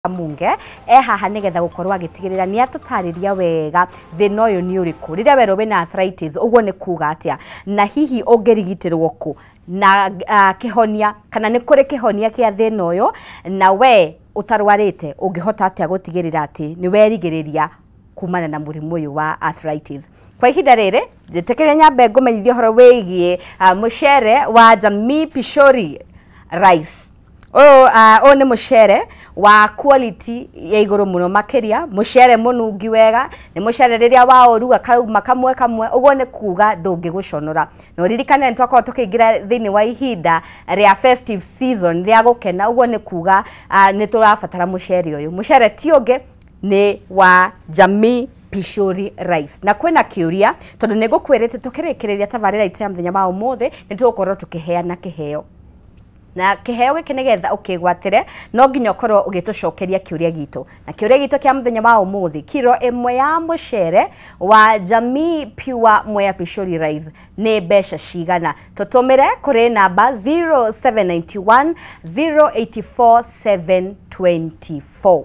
Munge e haha nigetha gukorwo agitigirira ni atutariria wega thina uyu ni uriku riria werwo wina arthritis uguo ni kuga atia na hihi ungirigitirwo ku na kihonia kana ni kuri kihonia kia thina uyu na we utarwarite ungihota atia gutigirira ati ni werigiriria kumana na murimu uyu wa arthritis. Kwa ihinda riri njitikire nyambe ngumenyithie uhoro wigie mucere wa Jamii Pishori Rice. Ũyũ nĩ mũcere wa quality ya igũrũ mũno makĩria, mũcere mũnungi wega, nĩ mũcere rĩrĩa waũruga kauma kamwe kamwe, ũguo nĩ kuga ndũngĩgũconora. Na ũririkane nĩ twakorwo tũkĩingĩra thĩinĩ wa ihinda rĩa festive season rĩa gũkena, ũguo nĩ kuga nĩ tũrabatara mũcere ũyũ. Mũcere ti ũngĩ nĩ wa Jamii Pishori Rice. Na kwĩna kĩũria tondũ nĩ ngũkwĩrĩte tũkĩrĩkĩrĩria tabarĩra itũ ya mũthenya wa ũmũthĩ nĩ tũgũkorwo tũkĩheana kĩheo. Na kĩheo gĩkĩ nĩgetha ũkĩgwatĩre no nginya ũkorwo ũgĩtũcokeria kĩũria gitũ. Na kĩũria gitũ kĩa mũthenya wa ũmũthĩ, kiro ĩmwe ya mũcere wa Jamii Pure Mwea Pishori Rice nĩ mbeca cigana? Tũtũmĩre kũrĩ namba 0791 084 724.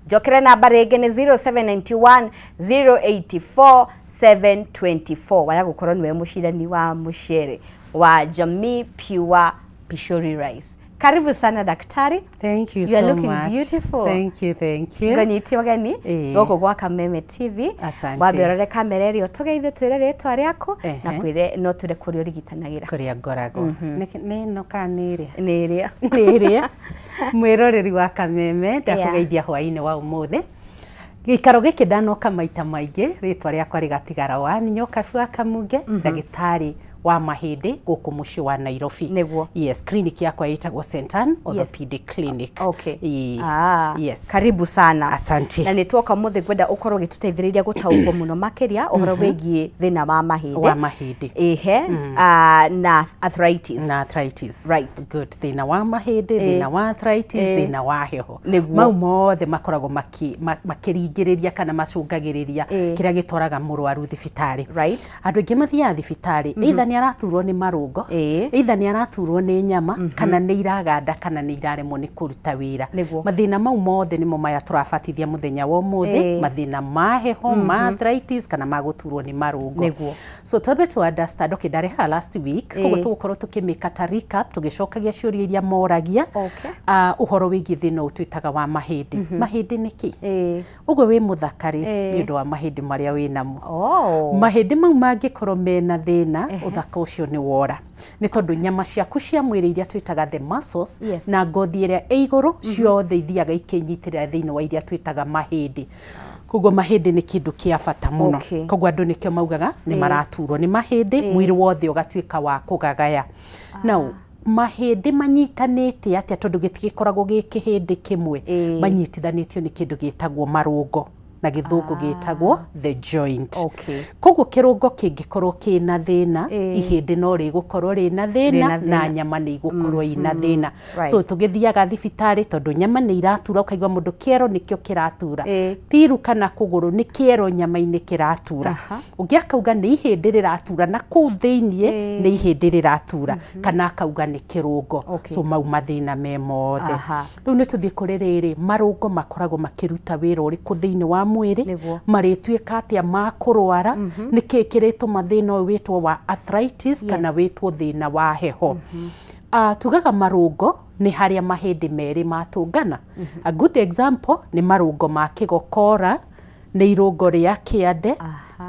Njokere namba rĩngĩ nĩ 0791 084 724. Waya gũkorwo nĩwe mũcindani wa mũcere wa Jamii Pure Pishori Rice. Karibu sana daktari. Thank you You are so looking much. Beautiful. Thank you, thank you. Nganyite ũgeni gũkũ gwa Kameme TV. Asante. Wambe ũrore kamera ĩrĩa ũtũgeithie twĩre rĩtwa rĩaku na kwĩre no twĩre kũrĩa ũrigitanagĩra. Kũrĩa ngoragwo. Nĩ ĩno kana nĩ ĩrĩa? Nĩ ĩrĩa. Nĩ ĩrĩa. Mwĩroreri wa Kameme ndakũgeithia hwaĩ-inĩ wa ũmũthĩ. Gĩikaro gĩkĩ ndanoka maita maingĩ, rĩtwa rĩakwa rĩgatigara wa Nyokabi wa Kamunge, ndagĩtarĩ wa mahĩndĩ gũkũ mũciĩ wa Nairobi. Nĩguo. Yes, clinic yakwa ĩtagwo St. Anne Orthopedic Clinic. Okay. Yes. Karibu sana. Asante. Na nĩ twoka mũthĩ ngwenda ũkorwo ũgĩtũteithĩrĩria gũtaũkwo mũno makĩria ũhoro wĩgiĩ thĩna wa mahĩndĩ. Wa mahĩndĩ. Ehe, na arthritis. Na arthritis. Right. Good. Thĩna wa mahĩndĩ, thĩna wa arthritis, thĩna wa heho. Nĩguo. Mau mothe makoragwo makĩringĩrĩria kana macũngagĩrĩria kĩrĩa gĩtwaraga mũrwaru thibitarĩ. Right. Andũ aingĩ mathiaga thibitarĩ, either nĩ araturwo nĩ marũngo, either nĩ araturwo nĩ nyama, kana nĩ iraganda kana nĩ iraremwo nĩ kũruta wĩra. Nĩguo. Mathĩna mau mothe nĩmo maya tũrabatithia mũthenya wa ũmũthĩ, mathĩna ma heho, ma arthritis kana ma gũturwo nĩ marũngo. Nĩguo. So twambe tu understand, okay, ndarĩ haha last week, koguo tũgũkorwo tũkĩmĩka ta recap, tũgĩcokagia ciũria iria moragia, ũhoro wĩgiĩ thĩna ũyũ twĩtaga wa mahĩndĩ. Mahĩndĩ nĩ kĩ? Ũguo wĩ mũthaka rĩ, nĩ ũndũ wa mahĩndĩ marĩa wĩ namo. Mahĩndĩ mau mangĩkorwo mena thĩna, ũthaka ũcio nĩ wora. Nĩ tondũ nyama ciaku cia mwĩrĩ iria twĩtaga the muscles, na ngothi ĩrĩa ĩ igũrũ, ciothe ithiaga ikĩnyitĩrĩra thĩinĩ wa iria twĩtaga mahĩndĩ. Koguo mahĩndĩ nĩ kĩndũ kĩa bata mũno. Koguo andũ nĩkĩo maugaga nĩ maraturwo nĩ mahĩndĩ, mwĩrĩ wothe ũgatuĩka wa kũgagaya. Now, mahĩndĩ manyitanĩte atĩa tondũ gĩtigĩkoragwo gĩ kĩhĩndĩ kĩmwe, manyitithanĩtio nĩ kĩndũ gĩtagwo marũngo na gĩthũngũ gĩtagwo the joint. Koguo kĩrũngo kĩngĩkorwo kĩna thĩna, ihĩndĩ no rĩgũkorwo rĩna thĩna na nyama nĩ igũkorwo ina thĩna. So tũgĩthiaga thibitarĩ tondũ nyama nĩ iratura, ũkaigua mũndũ kĩero nĩkĩo kĩratura. Tiru kana kũgũrũ nĩ kĩero nyama-inĩ kĩratura. Ũngĩ akauga nĩ ihĩndĩ rĩratura na kũu thĩiniĩ nĩ ihĩndĩ rĩratura, kana akauga nĩ kĩrũngo. So mau mathĩna me mothe. Rĩu nĩ tũthiĩ kũrĩ rĩrĩ, marũngo makoragwo makĩruta wĩra ũrĩkũ thĩinĩ wa mwĩrĩ, marĩtuĩka atĩa ma kũrwara, nĩkĩ kĩrĩtũma thĩna ũyũ wĩtwo wa arthritis kana wĩtwo thĩna wa heho. Tugaga marũngo nĩ harĩa mahĩndĩ merĩ matũngana. A good example nĩ marũngo ma kĩgokora, nĩ irũngo rĩa kĩande,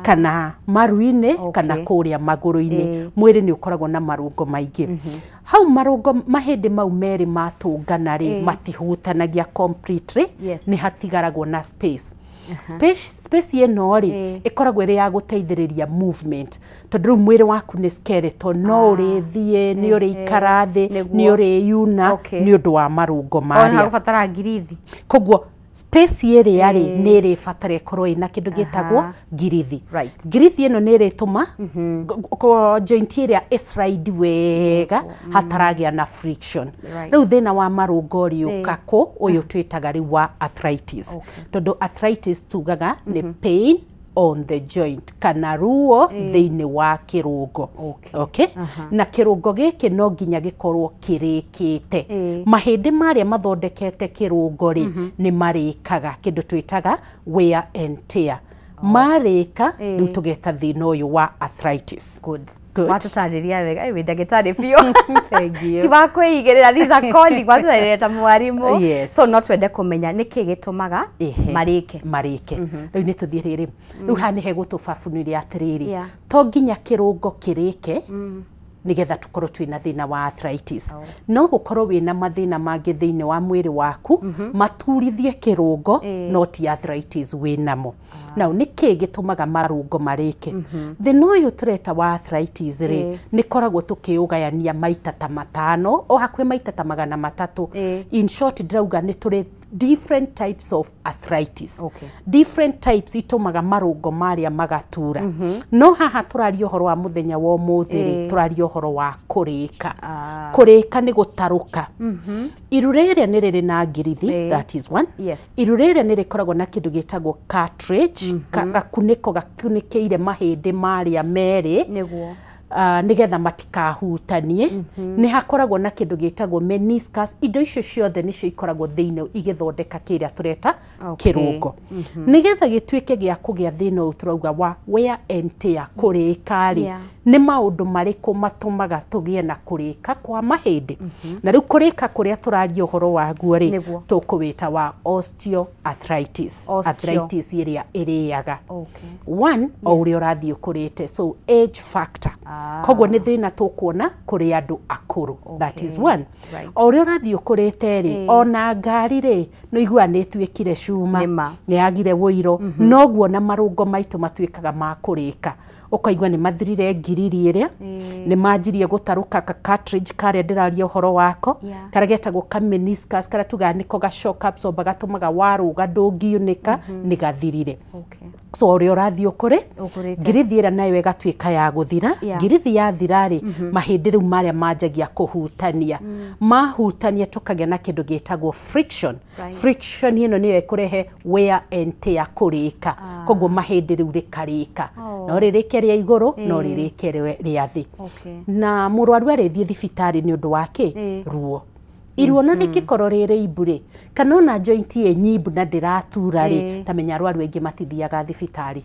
kana maru-inĩ, kana kũrĩa magũrũ-inĩ. Mwĩrĩ nĩ ũkoragwo na marũngo maingĩ. Hau marũngo mahĩndĩ mau merĩ matũngana rĩ, matihutanagia completely, nĩ hatigaragwo na space. Space ĩno rĩ, ĩkoragwo ĩrĩ ya gũteithĩrĩria movement, tondũ rĩu mwĩrĩ waku nĩ skeleton, no ũrĩthiĩ, nĩ ũrĩikara thĩ, nĩ ũrĩyuna, nĩ ũndũ wa marũngo marĩa. Ona hagũbatara ngirithi. Koguo space ĩrĩa rĩ, nĩ ĩrĩbatara ĩkorwo ĩna kĩndũ gĩtagwo ngirithi. Ngirithi ĩno nĩ ĩrĩtũma joint ĩrĩa ĩslide wega, hataragĩa na friction. Rĩu thĩna wa marũngo ũrĩũka kũ, ũyũ twĩtaga rĩu wa arthritis. Tondũ arthritis tugaga nĩ pain on the joint kana ruo thĩinĩ wa kĩrũngo. Okay. Na kĩrũngo gĩkĩ no nginya gĩkorwo kĩrĩkĩte. Mahĩndĩ marĩa mathondekete kĩrũngo rĩ, nĩ marĩkaga kĩndũ twĩtaga wear and tear. Marĩka rĩu tũgeta thĩna ũyũ wa arthritis. Good. Watũtarĩria wega, wĩ ndagĩtarĩ biũ. Thank you. Ti wa kwĩigĩrĩra, this is a calling, watũtarĩria ta mwarimũ. Yes. So no twende kũmenya nĩkĩ gĩtũmaga marĩke. Marĩke. Rĩu nĩ tũthiĩ rĩrĩ. Rĩu haha nĩ hegũtũbabanũria atĩrĩrĩ. To nginya kĩrũngo kĩrĩke nĩgetha tũkorwo twĩna thĩna wa arthritis. No gũkorwo wĩna mathĩna mangĩ thĩinĩ wa mwĩrĩ waku maturithie kĩrũngo, no ti arthritis wĩnamo. Now nĩkĩ gĩtũmaga marũngo marĩke? Thĩna ũyũ tũreta wa arthritis rĩ, nĩ koragwo tũkĩũgayania maita ta 5 o hakuhĩ maita ta 300. In short ndĩrauga nĩ tũrĩ different types of arthritis. Different types itũmaga marũngo marĩa magatura. No haha tũraria ũhoro wa mũthenya wa ũmũthĩ rĩ, tũraria ũhoro wa kũrĩka. Kũrĩka nĩ gũtarũka. Iru rĩrĩa nĩ rĩrĩ na ngirithi, that is one. Iru rĩrĩa nĩ rĩkoragwo na kĩndũ gĩtagwo cartridge, gakunĩko gakunĩkĩire mahĩndĩ marĩa merĩ. Nĩguo. Nĩgetha matikahutanie. Nĩ hakoragwo na kĩndũ gĩtagwo meniscus. Indo icio ciothe nĩcio ikoragwo thĩinĩ igĩthondeka kĩrĩa tũreta kĩrũngo. Nĩgetha gĩtuĩke gĩa kũgĩa thĩna ũyũ tũrauga wa wear and tear, kũrĩka rĩ, nĩ maũndũ marĩkũ matũmaga tũgĩe na kũrĩka kwa mahĩndĩ? Na rĩu kũrĩka kũrĩa tũraria ũhoro waguo rĩ, tũkũwĩta wa osteoarthritis. Arthritis ĩrĩa ĩrĩaga. One, o ũrĩa ũrathiĩ ũkũrĩte, so age factor. Koguo nĩ thĩna tũkuona kũrĩ andũ akũrũ. That is one. O ũrĩa ũrathiĩ ũkũrĩte rĩ, ona ngari rĩ, nĩ ũiguaga nĩ ĩtuĩkire cuma, nĩ yagire wũiro, noguo na marũngo maitũ matuĩkaga ma kũrĩka. Ũkaigua nĩ mathirire ngiriri ĩrĩa, nĩ manjirie gũtarũka ka cartridge karĩa ndĩraria ũhoro wako, karĩa getagwo ka meniscus, karĩa tugaga nĩko ga shock absorber gatũmaga warũga ndũngiunĩka, nĩ gathirire. So ũrĩa ũrathiĩ ũkũrĩ, ngirithi ĩrĩa nayo ĩgatuĩka ya gũthira. Ngirithi yathira rĩ, mahĩndĩ rĩu marĩa manjagia kũhutania. Mahutania tũkagĩa na kĩndũ gĩtagwo friction. Friction ĩno nĩyo ĩkũrehe wear and tear, kũrĩka. Koguo mahĩndĩ rĩu rĩkarĩka. No rĩrĩke rĩa igũrũ, no rĩrĩke rĩa thĩ. Na mũrwaru arĩthiĩ thibitarĩ nĩ ũndũ wa kĩ? Ruo. Iruo na rĩngĩkorwo rĩrĩ imbu rĩ, kana ona joint ĩ nyimbu na ndĩratura rĩ, ta menya arwaru aingĩ matithiaga thibitarĩ.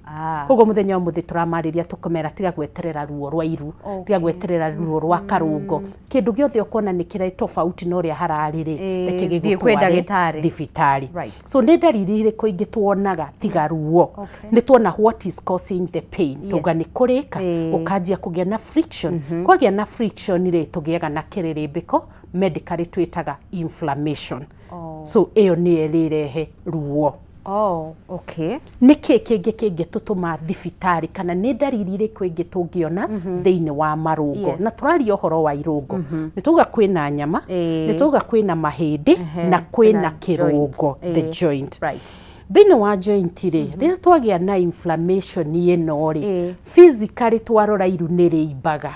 Koguo mũthenya ũmũthĩ tũramarĩria tũkamera tiga gweterera ruo rwa iru, tiga gweterera ruo rwa karũngo. Kĩndũ gĩothe ũkuona nĩ kĩrĩ tofauti na ũrĩa hararĩ rĩ, reke gĩgũtware thibitarĩ. So nĩ ndariri irĩkũ ingĩ tuonaga tiga ruo? Nĩ tuona what is causing the pain. Tuga nĩ kũrĩka, ũkanjia kũgĩa na friction. Kwagĩa na friction rĩ, tũgĩaga na kĩrĩrĩmbĩko, medically twĩtaga inflammation. So ĩyo nĩyo ĩrĩrehe ruo. Nĩkĩ kĩngĩ kĩngĩtũtũma thibitarĩ, kana nĩ ndariri irĩkũ ĩngĩ tũngĩona thĩinĩ wa marũngo? Na tũraria ũhoro wa irũngo. Nĩ tuga kwĩna nyama, nĩ tuga kwĩna mahĩndĩ, na kwĩna kĩrũngo, the joint. Thĩinĩ wa joint rĩ, rĩrĩa twagĩa na inflammation ĩno rĩ, physically twarora iru nĩ rĩimbaga.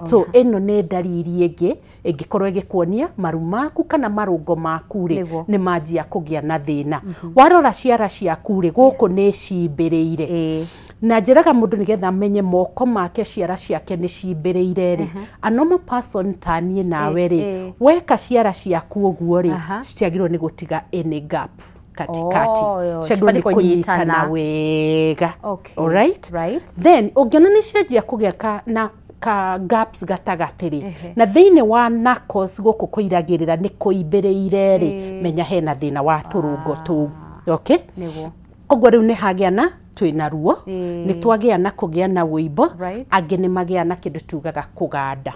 So ĩno nĩ ndariri ĩngĩ ĩngĩkorwo ĩgĩkuonia maru maku kana marũngo maku rĩ, nĩ manjia kũgĩa na thĩna. Warora ciara ciaku rĩ, gũkũ nĩ cimbĩrĩire. Na njĩraga mũndũ nĩgetha amenye moko make ciara ciake nĩ cimbĩrĩire rĩ, a normal person ta niĩ nawe rĩ, weka ciara ciaku ũguo rĩ, citiagĩrĩirwo nĩ gũtiga any gap katikati. Ciagĩrĩirwo nĩ kũnyitana wega. Alright? Then ũngĩona nĩ cianjia kũgĩa na ka gaps gatagatĩ rĩ, na thĩinĩ wa knuckles gũkũ kũiragĩrĩra nĩ kũimbĩrĩire rĩ, menya hena thĩna wa tũrũngo tũu. Okay? Koguo rĩu nĩ hagĩa na twĩna ruo, nĩ twagĩa na kũgĩa na wũimbo, angĩ nĩ magĩa na kĩndũ tugaga kũganda.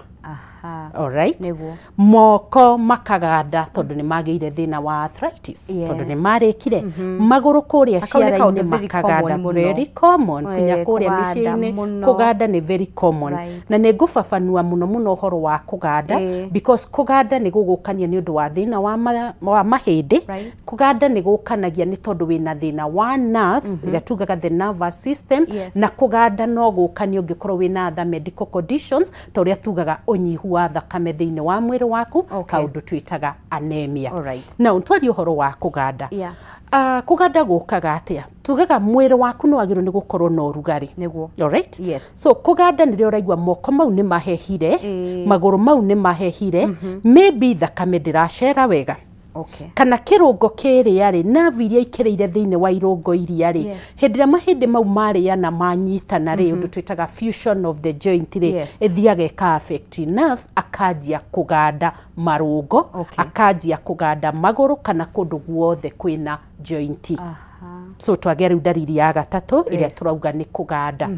Alright? Moko makaganda tondũ nĩ magĩire thĩna wa arthritis, tondũ nĩ marĩkire. Magũrũ kũrĩa ciara-inĩ makaganda, very common. Kinya kũrĩa mĩciĩ-inĩ kũganda nĩ very common. Na nĩ ngũbabanua mũno mũno ũhoro wa kũganda, because kũganda nĩ gũgũkania nĩ ũndũ wa thĩna wa mahĩndĩ. Kũganda nĩ gũkanagia nĩ tondũ wĩna thĩna wa nerves, ĩrĩa tugaga the nervous system, na kũganda no gũkania ũngĩkorwo wĩna other medical conditions, ta ũrĩa tugaga ũnyihu wa thakame thĩinĩ wa mwĩrĩ waku, kaũndũ twĩtaga anemia. Now twarie ũhoro wa kũganda. Kũganda gũkaga atĩa? Tugaga mwĩrĩ waku nĩ wagĩrĩirwo nĩ gũkorwo na ũrugarĩ. Nĩguo. Alright? Yes. So kũganda nĩrĩo ũraigua moko mau nĩ mahehire, magũrũ mau nĩ mahehire, maybe thakame ndĩracera wega. Okay. Kana kĩrũngo kĩrĩa rĩ, nerve iria ikĩrĩire thĩinĩ wa irũngo iria rĩ, hĩndĩ ĩrĩa mahĩndĩ mau marĩana manyitana rĩ, ũndũ twĩtaga fusion of the joint rĩ, ĩthiaga ĩka affect nerves, akanjia kũganda marũngo, akanjia kũganda magũrũ kana kũndũ guothe kwĩna joint. So twagĩa rĩu ndariri ya gatatũ ĩrĩa tũrauga nĩ kũganda.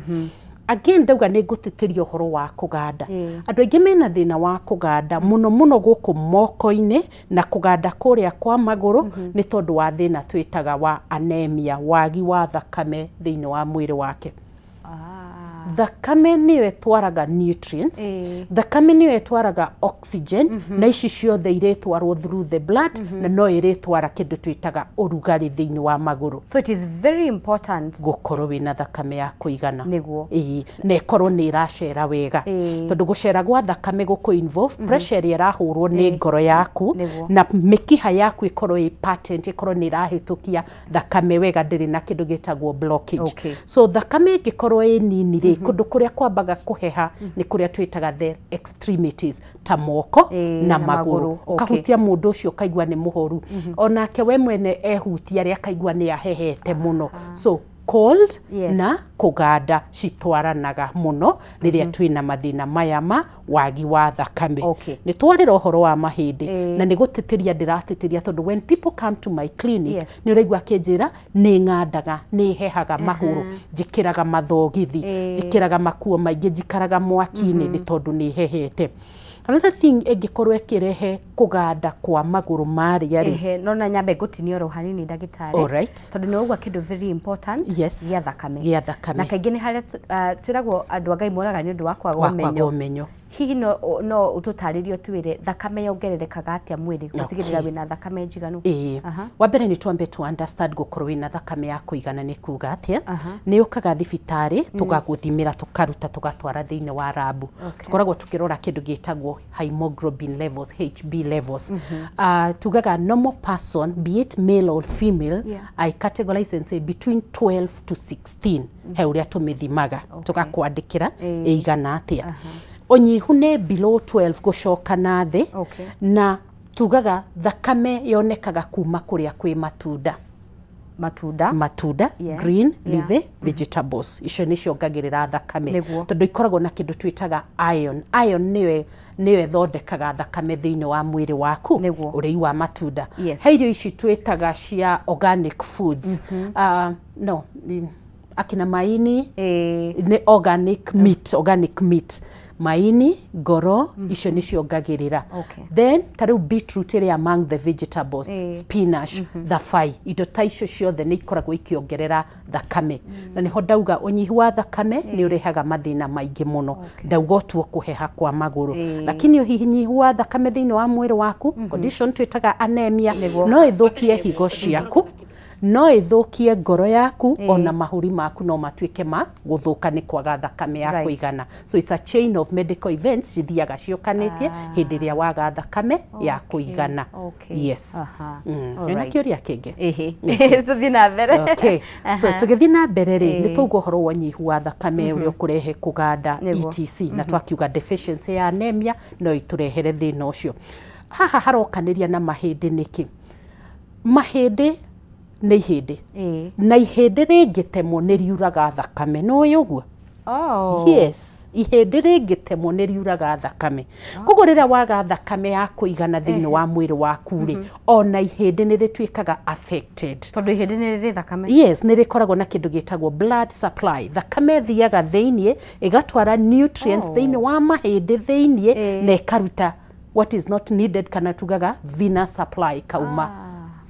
Again ndauga nĩ ngũtĩtĩria ũhoro wa kũganda. Andũ aingĩ mena thĩna wa kũganda mũno mũno gũkũ moko-inĩ na kũganda kũrĩa kwa magũrũ nĩ tondũ wa thĩna twĩtaga wa anemia, wagi wa thakame thĩinĩ wa mwĩrĩ wake. Thakame nĩyo ĩtwaraga nutrients, thakame nĩyo ĩtwaraga oxygen, na ici ciothe irĩtwarwo through the blood, na no ĩrĩtwara kĩndũ twĩtaga ũrugarĩ thĩinĩ wa magũrũ. So it is very important gũkorwo wĩna thakame ya kũigana. Nĩguo. Ĩĩ, na ĩkorwo nĩ ĩracera wega. Tondũ gũcera gwa thakame gũkũ involve pressure ĩrĩa ĩrahũrwo nĩ ngoro yaku, na mĩkiha yaku ĩkorwo ĩ patent, ĩkorwo nĩ ĩrahĩtũkia thakame wega, ndĩrĩ na kĩndũ gĩtagwo blockage. Okay. So thakame ĩngĩkorwo ĩ nini rĩ, kũndũ kũrĩa kwambaga kũheha nĩ kũrĩa twĩtaga the extremities, ta moko na magũrũ. Ũkahutia mũndũ ũcio ũkaigua nĩ mũhoru, onake we mwene ehutia rĩ akaigua nĩ ahehete mũno. So cold na kũganda citwaranaga mũno rĩrĩa twĩna mathĩna maya ma wagi wa thakame. Nĩ twarĩra ũhoro wa mahĩndĩ, na nĩ gũtĩtĩria ndĩratĩtĩria tondũ when people come to my clinic nĩ ũraigua akĩnjĩra nĩ ng'andaga, nĩ hehaga magũrũ, njĩkĩraga mathogithi, njĩkĩraga makuo maingĩ, njikaraga mwaki-inĩ nĩ tondũ nĩ hehete. Another thing ĩngĩkorwo ĩkĩrehe kũganda kwa magũrũ marĩa rĩ, no na nyambe ngũtinie oro hanini ndagĩtarĩ. Alright. Tondũ nĩ waugua kĩndũ very important, gĩa thakame. Gĩa thakame. Na kaingĩ nĩ harĩa twĩragwo andũ a Ngai moraga nĩ ũndũ wa kwaga ũmenyo. Hihi no ũtũtarĩrie ũtwĩre thakame yongererekaga atĩa mwĩrĩ gũtigĩrĩra wĩna thakame njiganu? Wa mbere nĩ twambe to understand gũkorwo wĩna thakame ya kũigana nĩ kuga atĩa. Nĩ ũkaga thibitarĩ tũgagũthimĩra, tũkaruta, tũgatwara thĩinĩ wa rabu. Tũkoragwo tũkĩrora kĩndũ gĩtagwo hemoglobin levels, HB levels. Tugaga normal person, be it male or female, I categorize and say between 12 to 16. He ũrĩa tũmĩthimaga, tũgakwandĩkĩra ĩigana atĩa. Ũnyihu nĩ below 12 gũcoka na thĩ, na tugaga thakame yonekaga kuma kũrĩa kwĩ matunda. Matunda, green leafy vegetables, icio nĩ ciongagĩrĩra thakame tondũ ikoragwo na kĩndũ twĩtaga iron. Iron nĩyo ĩthondekaga thakame thĩinĩ wa mwĩrĩ waku, ũrĩi wa matunda. He irio ici twĩtaga cia organic foods, no akina maini, nĩ organic meat, organic meat, maini, ngoro, icio nĩ ciongagĩrĩra. Then ta rĩu beetroot ĩrĩa among the vegetables, spinach, thabai, indo ta icio ciothe nĩ ikoragwo ikĩongerera thakame. Na nĩho ndauga ũnyihu wa thakame nĩ ũrehaga mathĩna maingĩ mũno. Ndauga ũtuo kũheha kwa magũrũ, lakini ũnyihu wa thakame thĩinĩ wa mwĩrĩ waku, condition twĩtaga anemia, no ĩthũkie higo ciaku, no ĩthũkie ngoro yaku, ona mahũri maku no matuĩke ma gũthũka nĩ kwaga thakame ya kũigana. So it's a chain of medical events cithiaga ciũkanĩtie hĩndĩ ĩrĩa waga thakame ya kũigana. Yes. Wĩna kĩũria kĩngĩ? Tũthiĩ na mbere. Okay. So tũgĩthiĩ na mbere rĩ, nĩ twaugua ũhoro wa ũnyihu wa thakame ũrĩa ũkũrehe kũganda etc, na twakiuga deficiency ya anemia no ĩtũrehere thĩna ũcio. Haha harokanĩria na mahĩndĩ nĩkĩ? Mahĩndĩ nĩ ihĩndĩ, na ihĩndĩ rĩngĩtemwo nĩ riuraga thakame. Nĩ ũĩ ũguo? Yes, ihĩndĩ rĩngĩtemwo nĩ riuraga thakame. Koguo rĩrĩa waga thakame ya kũigana thĩinĩ wa mwĩrĩ waku rĩ, ona ihĩndĩ nĩ rĩtuĩkaga affected. Tondũ ihĩndĩ nĩ rĩrĩ thakame. Yes, nĩ rĩkoragwo na kĩndũ gĩtagwo blood supply. Thakame ĩthiaga thĩinĩ, ĩgatwara nutrients thĩinĩ wa mahĩndĩ thĩinĩ, na ĩkaruta what is not needed, kana tugaga venous supply kauma.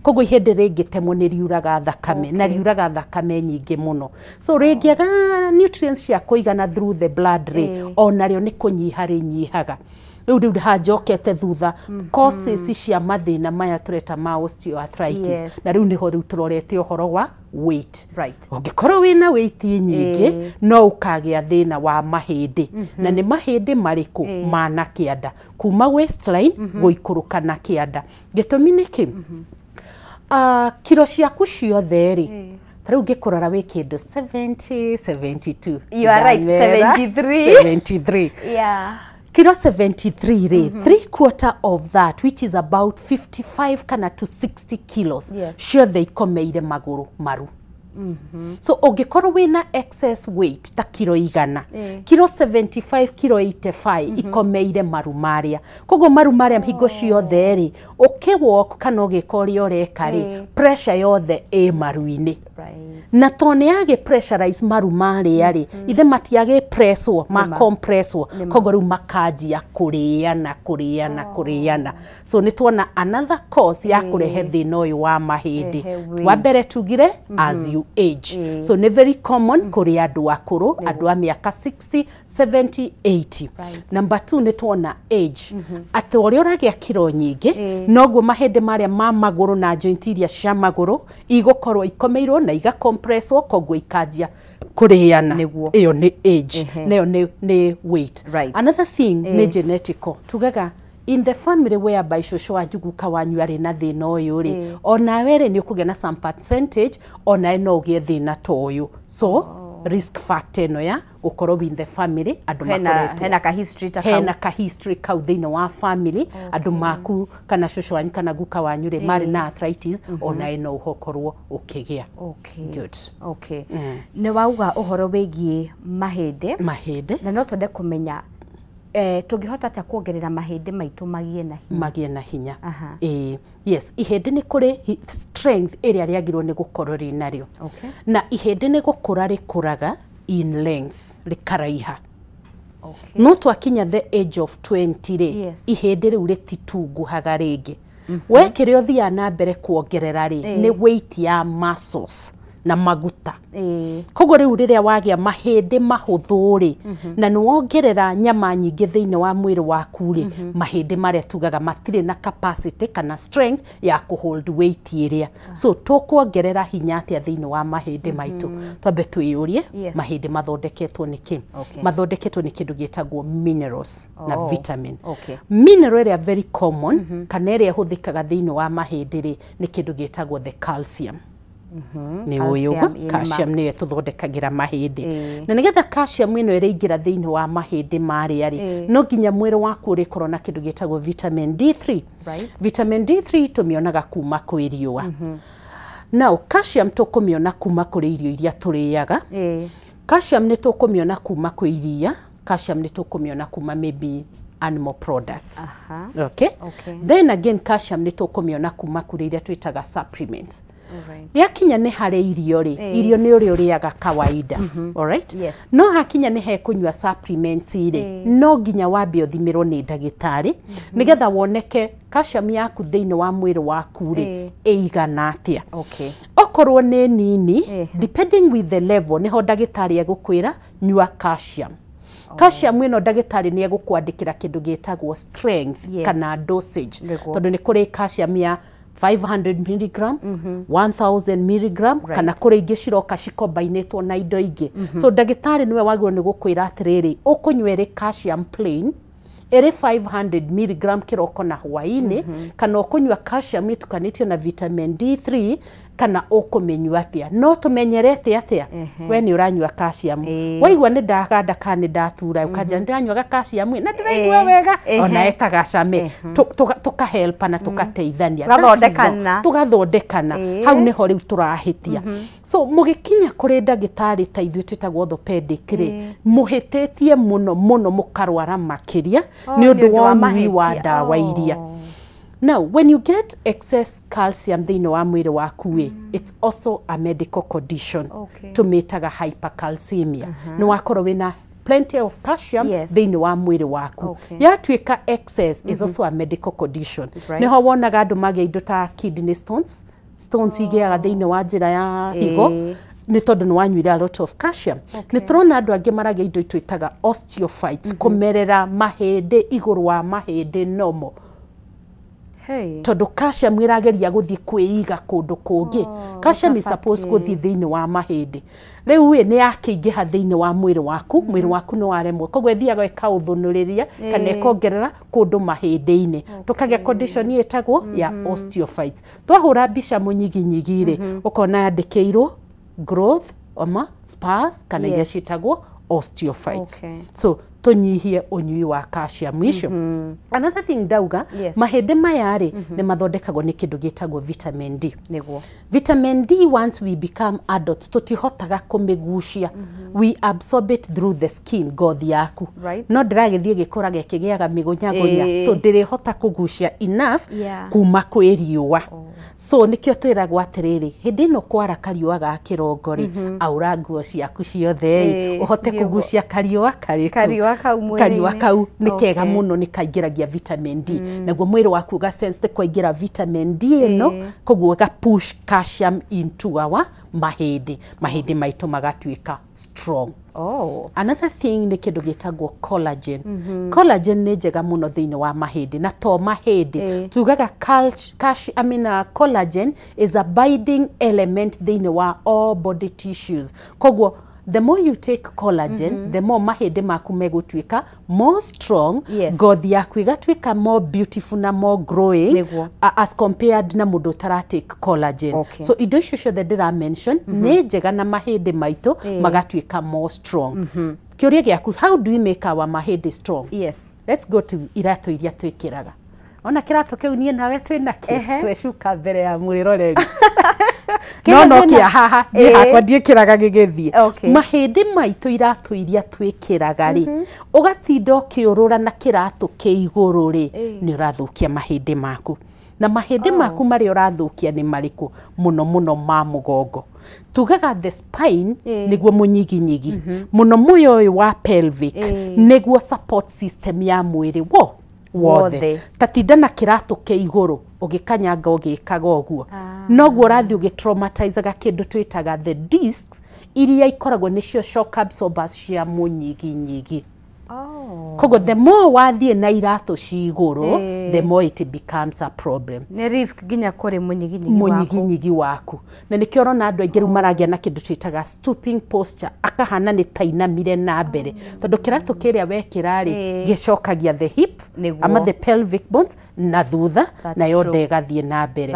Koguo ihĩndĩ rĩngĩtemwo nĩ riuraga thakame, na riuraga thakame nyingĩ mũno. So rĩngĩaga nutrients cia kũigana through the blood rĩ, ona rĩo nĩ kũnyiha rĩnyihaga. Rĩu hanjokete thutha causes cia mathĩna maya tũreta ma osteoarthritis, na rĩu nĩho rĩu tũrorete ũhoro wa weight. Ũngĩkorwo wĩna weight nyingĩ no ũkagĩa thĩna wa mahĩndĩ. Na nĩ mahĩndĩ marĩkũ? Ma na kĩanda, kuma waistline gũikũrũka na kĩanda. Gĩtũmi nĩ kĩ? Kiro ciaku ciothe rĩ, ta rĩu ngĩkũrora wĩ kĩndũ 70 72. You are right, 73. 73. Yeah. Kilo 73 rĩ, 3/4 of that, which is about 55 kana to 60 kilos, Yes. ciothe ikomeire magũrũ maru. So ũngĩkorwo wĩna excess weight ta kiro 100, kiro 75, kiro 85 ikomeire maru marĩa. Koguo maru marĩa hingo ciothe rĩ, ũkĩwalk kana ũgĩka ũrĩa ũreka rĩ, pressure yothe ĩ maru-inĩ. Na to nĩ yagĩ pressurize maru marĩa rĩ, ithe matiagĩ presswo, ma compresswo, koguo rĩu makanjia kũrĩana kũrĩana kũrĩana. So nĩ tuona another cause ya kũrehe thĩna ũyũ wa mahĩndĩ. Wa mbere tugire as you age. So nĩ very common kũrĩ andũ akũrũ, andũ a mĩaka 60, 70, 80. Number 2 nĩ tuona age. Atĩ ũrĩa ũragĩa kiro nyingĩ, noguo mahĩndĩ marĩa ma magũrũ na joint iria cia magũrũ igũkorwo ikomeirwo na igacompresswo, koguo ikanjia kũrĩana. Ĩyo nĩ age, nayo nĩ weight. Another thing nĩ genetical. Tugaga in the family whereby cũcũ wanyu, guka wanyu arĩ na thĩna ũyũ rĩ, onawe rĩ nĩ ũkũgĩa na some percentage, onawe no ũgĩe thĩna ta ũyũ. So risk factor ĩno ya gũkorwo in the family andũ makoretwo hena ka history ta kau, hena ka history kau thĩinĩ wa family, andũ maku kana cũcũ wanyu kana guka wanyu rĩ marĩ na arthritis, onawe no ũkorwo ũkĩgĩa. Good. Okay. Nĩ wauga ũhoro wĩgiĩ mahĩndĩ. Mahĩndĩ. Na no twende kũmenya tũngĩhota atĩa kuongerera mahĩndĩ maitũ magĩe na hinya? Magĩe na hinya. Yes, ihĩndĩ nĩ kũrĩ strength ĩrĩa rĩagĩrĩirwo nĩ gũkorwo rĩ narĩo. Na ihĩndĩ nĩ gũkũra rĩkũraga in length, rĩkaraiha. No twakinya the age of 20 rĩ, ihĩndĩ rĩu rĩtitunguhaga rĩngĩ. We kĩrĩa ũthiaga na mbere kuongerera rĩ, nĩ weight ya muscles na maguta. Koguo rĩu rĩrĩa wagĩa mahĩndĩ mahũthũ rĩ, na nĩ wongerera nyama nyingĩ thĩinĩ wa mwĩrĩ waku rĩ, mahĩndĩ marĩa tugaga matirĩ na capacity kana strength ya kũhold weight ĩrĩa. So tũkuongerera hinya atĩa thĩinĩ wa mahĩndĩ maitũ? Twambe twĩyũrie, mahĩndĩ mathondeketwo nĩ kĩ? Mathondeketwo nĩ kĩndũ gĩtagwo minerals na vitamin. Mineral ĩrĩa very common kana ĩrĩa ĩhũthĩkaga thĩinĩ wa mahĩndĩ rĩ, nĩ kĩndũ gĩtagwo the calcium. Nĩ ũyũ calcium nĩyo tũthondekagĩra mahĩndĩ. Na nĩgetha calcium ĩno ĩrĩingĩra thĩinĩ wa mahĩndĩ marĩa rĩ, no nginya mwĩrĩ waku ũrĩkorwo na kĩndũ gĩtagwo vitamin D3. Vitamin D3 tũmĩonaga kuma kwĩ riũa. Now calcium tũkũmĩona kuma kũrĩ irio iria tũrĩaga. Calcium nĩ tũkũmĩona kuma kwĩ iria. Calcium nĩ tũkũmĩona kuma maybe animal products. Okay? Then again calcium nĩ tũkũmĩona kuma kũrĩ iria twĩtaga supplements. Yakinya nĩ harĩ irio rĩ, irio nĩ ũrĩa ũrĩaga kawaida. Alright? No hakinya nĩ hekũnyua supplements rĩ, no nginya wambe ũthimĩrwo nĩ ndagĩtarĩ nĩgetha woneke calcium yaku thĩinĩ wa mwĩrĩ waku rĩ ĩigana atĩa. Okorwo nĩ nini, depending with the level, nĩho ndagĩtarĩ egũkwĩra nyua calcium. Calcium ĩno ndagĩtarĩ nĩ egũkwandĩkĩra kĩndũ gĩtagwo strength kana dosage. Tondũ nĩ kũrĩ calcium ya 500 milligram, 1000 milligram, kana kũrĩ ingĩ ciroka cikombainĩtwo na indo ingĩ. So ndagĩtarĩ nĩwe wagĩrĩirwo nĩ gũkwĩra atĩrĩrĩ, ũkũnyua ĩrĩ calcium plain, ĩrĩ 500 milligram kĩroko na hwaĩ-inĩ, kana ũkũnyua calcium ĩtukanĩtio na vitamin D3, kana ũkũmĩnyua atĩa. No tũmenyerete atĩa? We nĩ ũranyua calcium. Waigua nĩ ndaganda kana nĩ ndatura, ũkanja nĩ ndĩranyuaga calcium na ndĩraigua wega, ona etagacame. Tũkahelpa na tũkateithania. Tũgathondekana. Hau nĩho rĩu tũrahĩtia. So mũgĩkinya kũrĩ ndagĩtarĩ ta ithuĩ twĩtagwo orthopedic rĩ, mũhĩtĩtie mũno mũno mũkarwara makĩria nĩ ũndũ wa ũnyui wa ndawa iria. Now, when you get excess calcium thĩinĩ wa mwĩrĩ waku rĩ, it's also a medical condition. Tũmĩtaga hypercalcemia. Nĩ wakorwo wĩna plenty of calcium thĩinĩ wa mwĩrĩ waku. Yatuĩka excess is also a medical condition. Nĩho wonaga andũ magĩa indo ta kidney stones, stones igĩaga thĩinĩ wa njĩra ya higo, nĩ tondũ nĩ wanyuire a lot of calcium. Nĩ tũrona andũ angĩ maragĩa indo twĩtaga osteophytes, kũmerera mahĩndĩ igũrũ wa mahĩndĩ normal. Tondũ calcium ĩrageria gũthiĩ kwĩiga kũndũ kũngĩ. Calcium is supposed gũthiĩ thĩinĩ wa mahĩndĩ. Rĩu ĩ nĩ yakĩingĩha thĩinĩ wa mwĩrĩ waku, mwĩrĩ waku nĩ waremwo. Koguo ĩthiaga ĩkaũthũnũrĩria kana ĩkongerera kũndũ mahĩndĩ-inĩ. Tũkagĩa condition ĩtagwo ya osteophytes. Twahũra mbica mũnyiginyigi rĩ, ũkona yandĩkĩirwo growth oma spurs kana iria ciĩtagwo osteophytes. So tũnyihie ũnyui wa calcium icio. Another thing ndauga, mahĩndĩ maya rĩ nĩ mathondekagwo nĩ kĩndũ gĩtagwo vitamin D. Nĩguo. Vitamin D, once we become adults, tũtihotaga kũmĩgucia. We absorb it through the skin, ngothi yaku. No ndĩragĩthiĩ gĩkũraga ĩkĩgĩaga mĩgũnyagũnya. So ndĩrĩhota kũgucia enough kuma kwĩ riũa. So nĩkĩo twĩragwo atĩrĩrĩ, hĩndĩ ĩno kwara kariũa ga kĩrongo rĩ, aura nguo ciaku ciothe ũhote kũgucia kariũa karĩkũ. Kariũa kau nĩ kega mũno, nĩ kaingĩragia vitamin D. Naguo mwĩrĩ waku ũga sense nĩ kwaingĩra vitamin D ĩno, koguo ĩga push calcium into our mahĩndĩ. Mahĩndĩ maitũ magatuĩka strong. Another thing nĩ kĩndũ gĩtagwo collagen. Collagen nĩ njega mũno thĩinĩ wa mahĩndĩ, na to mahĩndĩ. Tugaga collagen is a binding element thĩinĩ wa all body tissues. Koguo the more you take collagen, the more mahĩndĩ maku megũtuĩka more strong, ngothi yaku ĩgatuĩka more beautiful na more growing as compared na mũndũ ũtaratake collagen. So indo icio ciothe ndĩra mention nĩ njega na mahĩndĩ maitũ magatuĩka more strong. Kĩũria gĩaku, how do we make our mahĩndĩ strong? Let's go to iratũ iria twĩkĩraga. Ona kĩratũ kĩu niĩ nawe twĩnakĩo, twecuka mbere ya mwĩroreri. No kĩa haha niĩ hakwa ndiĩkĩraga gĩgĩthiĩ. Mahĩndĩ maitũ iratũ iria twĩkĩraga rĩ, ũgatinda ũkĩũrũra na kĩratũ kĩ igũrũ rĩ, nĩ ũrathũkia mahĩndĩ maku. Na mahĩndĩ maku marĩa ũrathũkia nĩ marĩkũ? Mũno mũno ma mũgongo. Tugaga the spine nĩguo mũnyiginyigi, mũno mũyo ũyũ wa pelvic nĩguo support system ya mwĩrĩ wothe. Tatinda na kĩratũ kĩ igũrũ ũgĩkanyanga ũgĩkaga ũguo, noguo ũrathiĩ ũgĩtraumatizaga kĩndũ twĩtaga the discs iria ikoragwo nĩcio shock absorbers cia mũnyiginyigi. Koguo the more wathiĩ na iratũ ci igũrũ, the more it becomes a problem. Nĩ risk nginya kũrĩ mũnyiginyigi waku. Na nĩkĩo ũrona andũ aingĩ rĩu maragĩa na kĩndũ twĩtaga stooping posture, akahana nĩ tainamire na mbere, tondũ kĩratũ kĩrĩa wekĩra rĩ gĩcokagia the hip ama the pelvic bones na thutha, nayo nda ĩgathiĩ na mbere.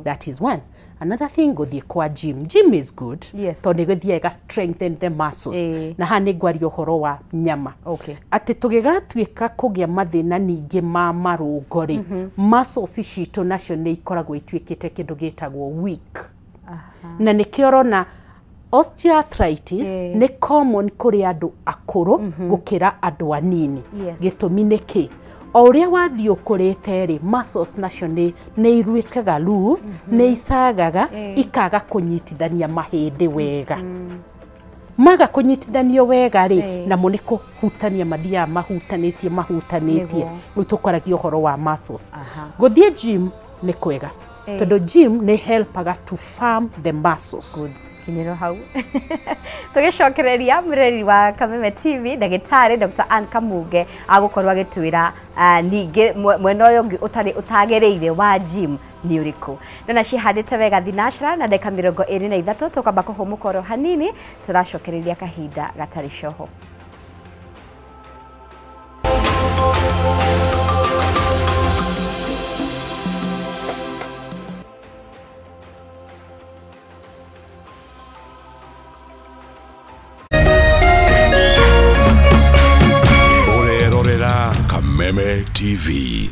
That is one. Another thing, gũthiĩ kwa gym. Gym is good, tondũ nĩ gũthiaga ĩga strengthen the muscles. Na haha nĩ ngwaria ũhoro wa nyama. Atĩ tũgĩgatuĩka kũgĩa mathĩna ningĩ ma marũngo rĩ, muscles citũ nacio nĩ ikoragwo ituĩkĩte kĩndũ gĩtagwo weak. Na nĩkĩo ũrona osteoarthritis nĩ common kũrĩ andũ akũrũ gũkĩra andũ anini. Gĩtũmi nĩ kĩ? O ũrĩa wathiĩ ũkũrĩte rĩ, muscles nacio nĩ iruĩkaga loose, nĩ icagaga, ikaga kũnyitithania mahĩndĩ wega. Maga kũnyitithanio wega rĩ, namo nĩ kũhutania mathiaga mahutanĩtie. Rĩu tũkwaragia ũhoro wa muscles. Gũthiĩ gym nĩ kwega, tondũ gym nĩ helpaga to firm the muscles. Good. Kinyĩro hau. Tũgĩcokereria mũreri wa Kameme TV, ndagĩtarĩ Dr. Ann Kamunge agũkorwo agĩtwĩra ningĩ mwena ũyũ ũngĩ ũtarĩ ũtagĩrĩire wa gym nĩ ũrĩkũ. Ndona cihandĩte wega thinacra na ndagĩka 23, tũkamba kũhũmũka oro hanini, tũracokereria kahinda gatarĩ coho. Kameme TV.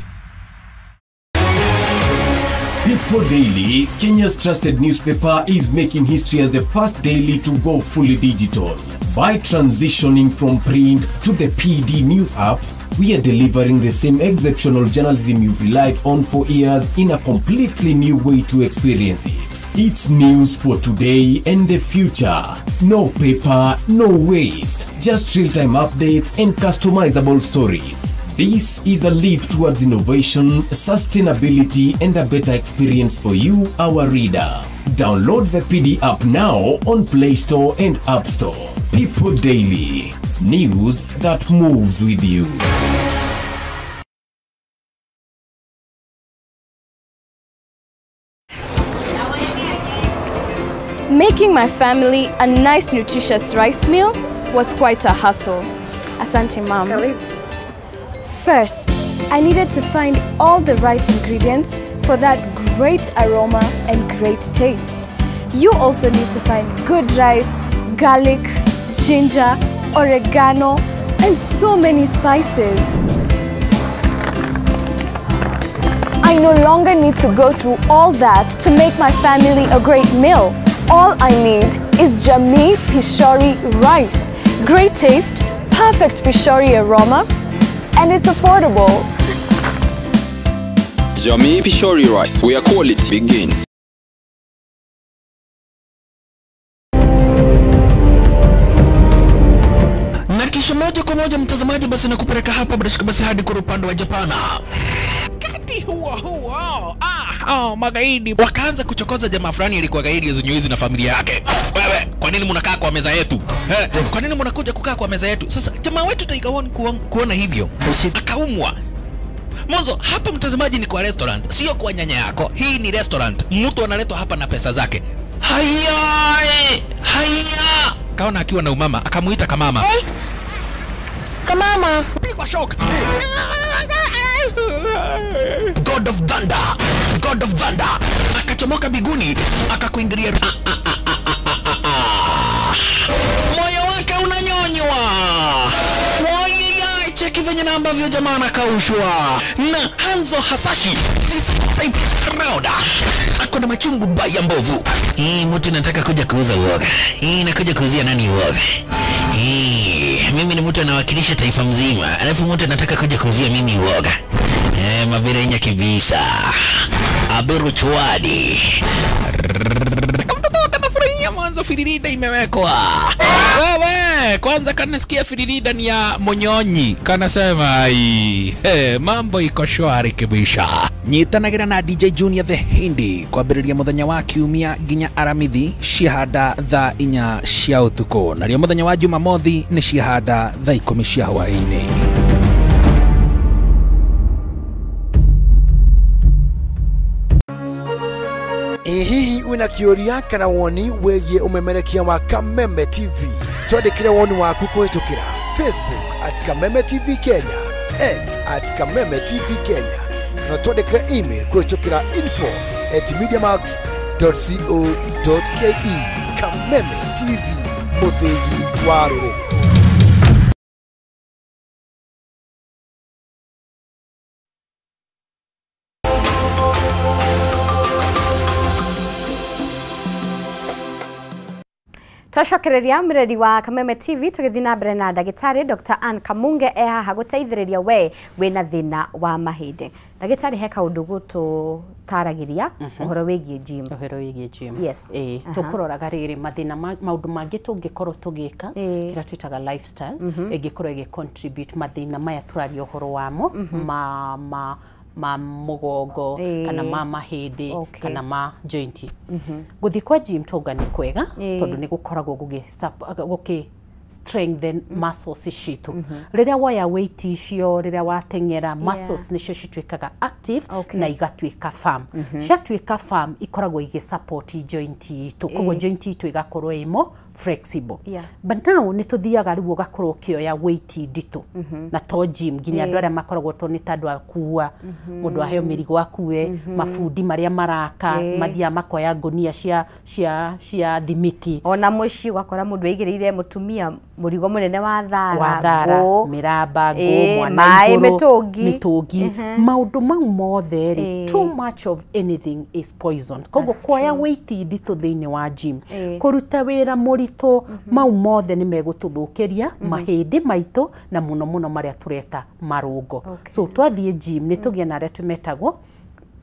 People Daily, Kenya's trusted newspaper, is making history as the first daily to go fully digital. By transitioning from print to the PD News app, we are delivering the same exceptional journalism you've relied on for years in a completely new way to experience it. It's news for today and the future. No paper, no waste, just real-time updates and customizable stories. This is a leap towards innovation, sustainability, and a better experience for you, our reader. Download the PD app now on Play Store and App Store. People Daily, news that moves with you. Making my family a nice nutritious rice meal was quite a hustle. Asante, Mom. First, I needed to find all the right ingredients for that great aroma and great taste. You also need to find good rice, garlic, ginger, oregano, and so many spices. I no longer need to go through all that to make my family a great meal. All I need is Jamii Pishori rice. Great taste, perfect Pishori aroma, and it's affordable. Jamii Pishori rice, where quality begins. Na kisha moja kwa moja mtazamaji, basi nakupeleka hapa basi hadi kwa upande wa Japana. Kati huo huo magaidi wakaanza kuchokoza jamaa fulani alikuwa gaidi zunyuizi na familia yake. Wewe, kwa nini mnakaa kwa meza yetu? Kwa nini mnakuja kukaa kwa meza yetu? Sasa jamaa wetu Tiger One kuona hivyo akaumwa. Mwanzo hapa mtazamaji ni kwa restaurant, sio kwa nyanya yako. Hii ni restaurant. Mtu analetwa hapa na pesa zake. Haya! Haya! Kaona akiwa na umama, akamuita kamama. Hey. Kamama. Pigwa shock. God of Thunder. God of Thunder. Akachomoka biguni, akakuingilia. Moyo wake unanyonywa. Cheki venye na ambavyo jamaa anakaushwa na Hanzo Hasashi. This type round ako na machungu baya mbovu. Hii mtu nataka kuja kuuza uoga. Hii nakuja kuuzia nani uoga? Hii mimi ni mtu anawakilisha taifa mzima, alafu mtu anataka kuja kuuzia mimi uoga. Mabirenya kibisa. Aberu chwadi. Mtoto kanafurahia mwanzo firirida imewekwa. Wewe, kwanza kanasikia firirida ni ya monyonyi. Kanasema ai, mambo iko shwari kibisha. Nyitanagira na DJ Junior the Hindi kwambĩrĩria mũthenya wa kiumia nginya Aramithi ciahanda thaa 4 cia ũtukũ, narĩo mũthenya wa Jumamothi nĩ ciahanda thaa 10 cia hwaĩ-inĩ. Hihi wina kĩũria kana woni wĩgiĩ ũmemerekia wa Kameme TV? Twandĩkĩre woni waku kũhĩtũkĩra Facebook at Kameme TV Kenya, X at Kameme TV Kenya, na twandĩkĩre email kũhĩtũkĩra info@mediamax.co.ke. Kameme TV, mũthĩgi wa rũrĩrĩ. Twacokereria mreri wa Kameme TV tũgĩthiĩ na mbere na ndagĩtarĩ Dr. Ann Kamunge e haha gũteithĩrĩria we wĩna thĩna wa mahĩndĩ. Ndagĩtarĩ, he kaũndũ gũtũtaragĩria ũhoro wĩgiĩ gym. Ũhoro wĩgiĩ gym. Yes. Tũkũroraga rĩrĩ mathĩna maũndũ mangĩ tũngĩkorwo tũgĩka kĩrĩa twĩtaga lifestyle ĩngĩkorwo ĩgĩ contribute mathĩna maya tũraria ũhoro wamo ma mũgongo kana ma mahĩndĩ kana ma joint. Gũthiĩ kwa gym tauga nĩ kwega tondũ nĩ gũkoragwo gũkĩ strengthen muscles citũ. Rĩrĩa woya weight icio, rĩrĩa wateng'era, muscles nĩcio cituĩkaga active na igatuĩka firm. Ciatuĩka firm ikoragwo igĩ support joint itũ, koguo joint itũ ĩgakorwo ĩmo flexible. But now nĩ tũthiaga rĩu ũgakorwo ũkĩoya weight nditũ na to gym nginya andũ arĩa makoragwo to nĩ ta andũ akua, mũndũ aheo mĩrigo akue, mabundi marĩa maraka mathiaga makoya ngũnia cia thimiti. Ona mũciĩ ũgakora mũndũ aigĩrĩire mũtumia mũrigo mũnene wa thara, mĩramba, ngũ, mwana igũrũ, mĩtũngi, maũndũ mau mothe rĩ, too much of anything is poison. Koguo kuoya weight nditũ thĩinĩ wa gym, kũruta wĩra mũritũ, mau mothe nĩ megũtũthũkĩria mahĩndĩ maitũ na mũno mũno marĩa tũreta marũngo. So twathiĩ gym nĩ tũgĩe na arĩa tũmetagwo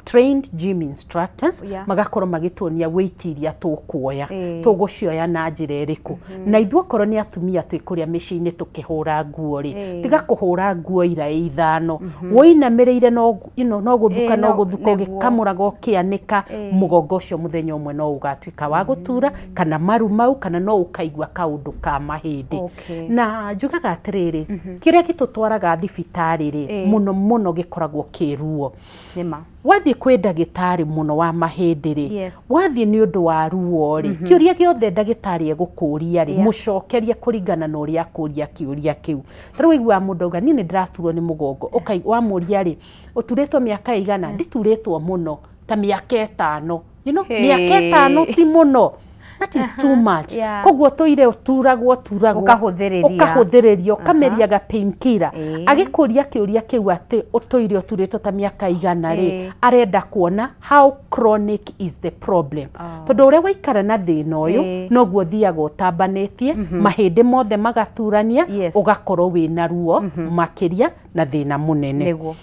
trained gym instructors, magakorwo magĩtuonia weight iria tũkuoya, tũgũcioya na njĩra ĩrĩkũ. Na ithuĩ okorwo nĩ atumia twĩ kũrĩa mĩciĩ-inĩ tũkĩhũra nguo rĩ, tiga kũhũra nguo iraĩ 5, woinamĩrĩire no no gũthuka no gũthuka ũgĩkamũraga ũkĩanĩka, mũgongo ũcio mũthenya ũmwe no ũgatuĩka wa gũtura kana maru mau kana no ũkaigua kaũndũ ka mahĩndĩ. Na njugaga atĩrĩrĩ, kĩrĩa gĩtũtwaraga thibitarĩ rĩ, mũno mũno gĩkoragwo kĩ ruo. Nĩma. Wathiĩ kwĩ ndagĩtarĩ mũno wa mahĩndĩ rĩ, wathiĩ nĩ ũndũ wa ruo rĩ, kĩũria gĩothe ndagĩtarĩ egũkũria rĩ, mũcokerie kũringana na ũrĩa akũria kĩũria kĩu. Ta rĩu waiguaga mũndũ auga niĩ nĩ ndĩraturwo nĩ mũgongo, wamũria rĩ, ũturĩtwo mĩaka ĩigana? Nditurĩtwo mũno, ta mĩaka 5. You know, mĩaka 5 ti mũno. That is too much. Koguo tũire ũturagwo ũkahũthĩrĩria ũkameriaga painkiller. Agĩkũria kĩũria kĩu atĩ ũtũire ũturĩtwo ta mĩaka igana rĩ, arenda kuona how chronic is the problem. Tondũ ũrĩa waikara na thĩna ũyũ noguo ũthiaga ũtambanĩtie, mahĩndĩ mothe magaturania, ũgakorwo wĩna ruo makĩria na thĩna mũnene.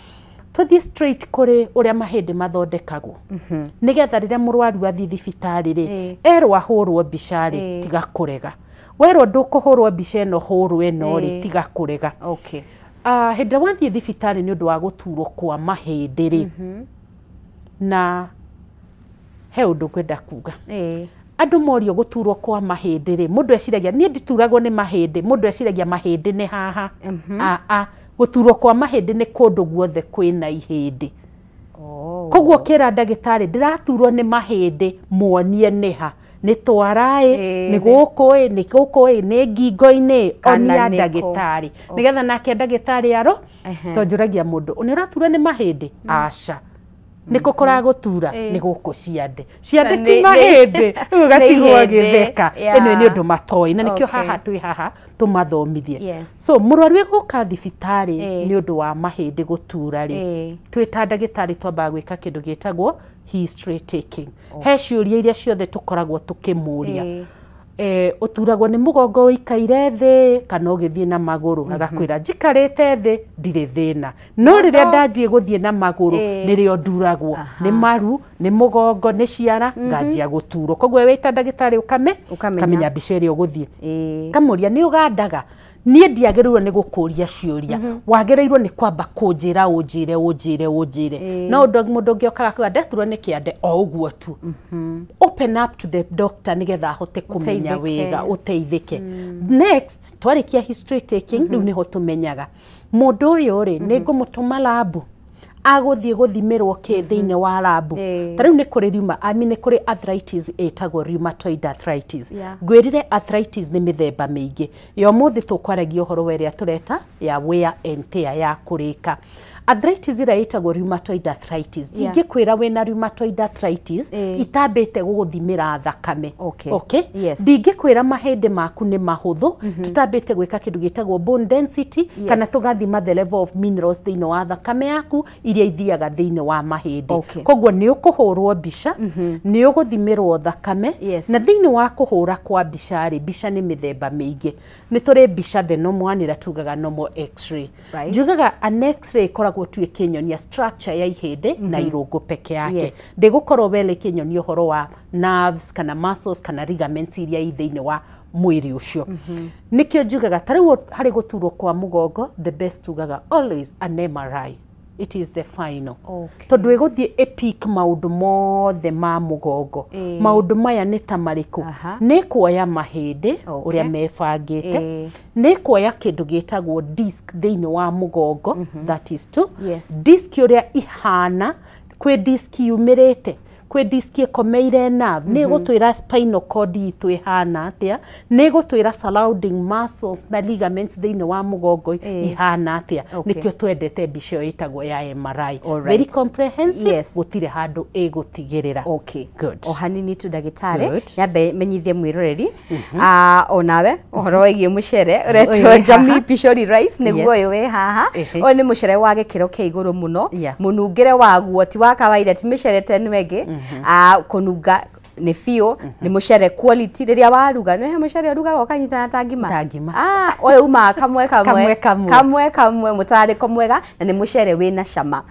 Tũthiĩ straight kũrĩ ũrĩa mahĩndĩ mathondekagwo, nĩgetha rĩrĩa mũrwaru athiĩ thibitarĩ rĩ, erwo ahũrwo mbica rĩ, tiga kũrega. Werwo ndũkũhũrwo mbica ĩno hũrwo ĩno rĩ, tiga kũrega. Hĩndĩ ĩrĩa wathiĩ thibitarĩ nĩ ũndũ wa gũturwo kwa mahĩndĩ rĩ, na he ũndũ ngwenda kuga. Andũ morio gũturwo kwa mahĩndĩ rĩ, mũndũ eciragia niĩ ndituragwo nĩ mahĩndĩ, mũndũ eciragia mahĩndĩ nĩ haha. Gũturwo kwa mahĩndĩ nĩ kũndũ guothe kwĩna ihĩndĩ. Koguo kĩra ndagĩtarĩ ndĩraturwo nĩ mahĩndĩ, muonie nĩ ha, nĩ twara-ĩ, nĩ gũkũ-ĩ, nĩ gũkũ-ĩ, nĩ ngingo-inĩ, onia ndagĩtarĩ nĩgetha nake ndagĩtarĩ aro. To njũragia mũndũ nĩ ũraturwo nĩ mahĩndĩ? Aca. Nĩ kũ kũragũtura? Nĩ gũkũ ciande. Ciande ti mahĩndĩ. Rĩu ũgatigwo ũgĩtheka. Ĩno nĩ ũndũ matoĩ, na nĩkĩo haha twĩ haha tũmathomithie. So mũrwaru egũka thibitarĩ nĩ ũndũ wa mahĩndĩ gũtura rĩ, twĩ ta ndagĩtarĩ twambaga gwĩka kĩndũ gĩtagwo history taking. He ciũria iria ciothe tũkoragwo tũkĩmũria. Ũturagwo nĩ mũgongo ũikaire thĩ kana ũgĩthiĩ na magũrũ? Agakwĩra njikarĩte thĩ ndirĩ thĩna, no rĩrĩa ndanjie gũthiĩ na magũrũ nĩrĩo nduragwo nĩ maru, nĩ mũgongo, nĩ ciara, nganjia gũturwo. Koguo wĩ ta ndagĩtarĩ ũkamenya mbica ĩrĩa ũgũthiĩ. Kamũria nĩ ũgandaga? Niĩ ndiagĩrĩirwo nĩ gũkũria ciũria, wagĩrĩirwo nĩ kwamba kũnjĩra ũnjĩre ũnjĩre ũnjĩre. No ũndũ mũndũ ũngĩ okaga kuga ndeturwo nĩ kĩande o ũguo tu. Open up to the doctor nĩgetha ahote kũmenya wega, ũteithĩke. Next, twarĩkia history taking, rĩu nĩho tũmenyaga mũndũ ũyũ rĩ, nĩ ngũmũtũma labu, agũthiĩ gũthimĩrwo kĩ thĩinĩ wa labu. Ta rĩu nĩ kũrĩ nĩ kũrĩ arthritis ĩtagwo rheumatoid arthritis. Ngwĩrire arthritis nĩ mĩthemba mĩingĩ. Ya ũmũthĩ tũkwaragia ũhoro wa ĩrĩa tũreta ya wear and tear, ya kũrĩka. Arthritis ĩrĩa ĩtagwo rheumatoid arthritis, ndingĩkwĩra wĩna rheumatoid arthritis itambĩte gũgũthimĩra thakame. Ndingĩkwĩra mahĩndĩ maku nĩ mahũthũ tutambĩte gwĩka kĩndũ gĩtagwo bone density, kana tũgathima the level of minerals thĩinĩ wa thakame yaku iria ithiaga thĩinĩ wa mahĩndĩ. Koguo nĩ ũkũhũrwo mbica, nĩ ũgũthimĩrwo thakame, na thĩinĩ wa kũhũra kwa mbica rĩ, mbica nĩ mĩthemba mĩingĩ. Nĩ tũrĩ mbica the normal one ĩrĩa tugaga normal x-ray. Njugaga an x-ray ĩkoragwo tu ĩkĩnyonia structure ya ihĩndĩ na irũngo peke yake. Ndĩgũkorwo wele ĩkĩnyonia ũhoro wa nerves kana muscles kana ligaments iria i thĩinĩ wa mwĩrĩ ũcio. Nĩkĩo njugaga ta rĩu harĩ gũturwo kwa mũgongo, the best tugaga always an MRI. It is the final. Tondũ ĩgũthiĩ ĩpick maũndũ mothe ma mũgongo. Maũndũ maya nĩ ta marĩkũ? Nĩ kuoya mahĩndĩ ũrĩa mebangĩte, nĩ kuoya kĩndũ gĩtagwo disc thĩinĩ wa mũgongo, that is two. Disc ũrĩa ihana, kwĩ disc yumĩrĩte, kwĩ disc ĩkomeire nerve, nĩ ĩgũtwĩra spinal cord itũ ĩhana atĩa, nĩ ĩgũtwĩra surrounding muscles na ligaments thĩinĩ wa mũgongo ihana atĩa. Nĩkĩo twendete mbica ĩyo ĩtagwo ya MRI. Very comprehensive, gũtirĩ handũ ĩgũtigĩrĩra. Good. O hanini tu ndagĩtarĩ, nyambe menyithie mwĩroreri onawe ũhoro wĩgiĩ mũcere ũretwo Jamii Pishori Rice, nĩguo ũyũ wĩ haha. Ũyũ nĩ mũcere wa gĩkĩro kĩa igũrũ mũno, mũnungĩre waguo ti wa kawaida, ti mĩcere ta ĩno ĩngĩ. Kũnunga nĩ biũ, nĩ mũcere quality. Rĩrĩa waruga, nĩ he mũcere ũrugaga ũkanyitana ta ngima. Ũyũ umaga kamwe kamwe kamwe kamwe, mũtararĩko mwega, na nĩ mũcere wĩna cama.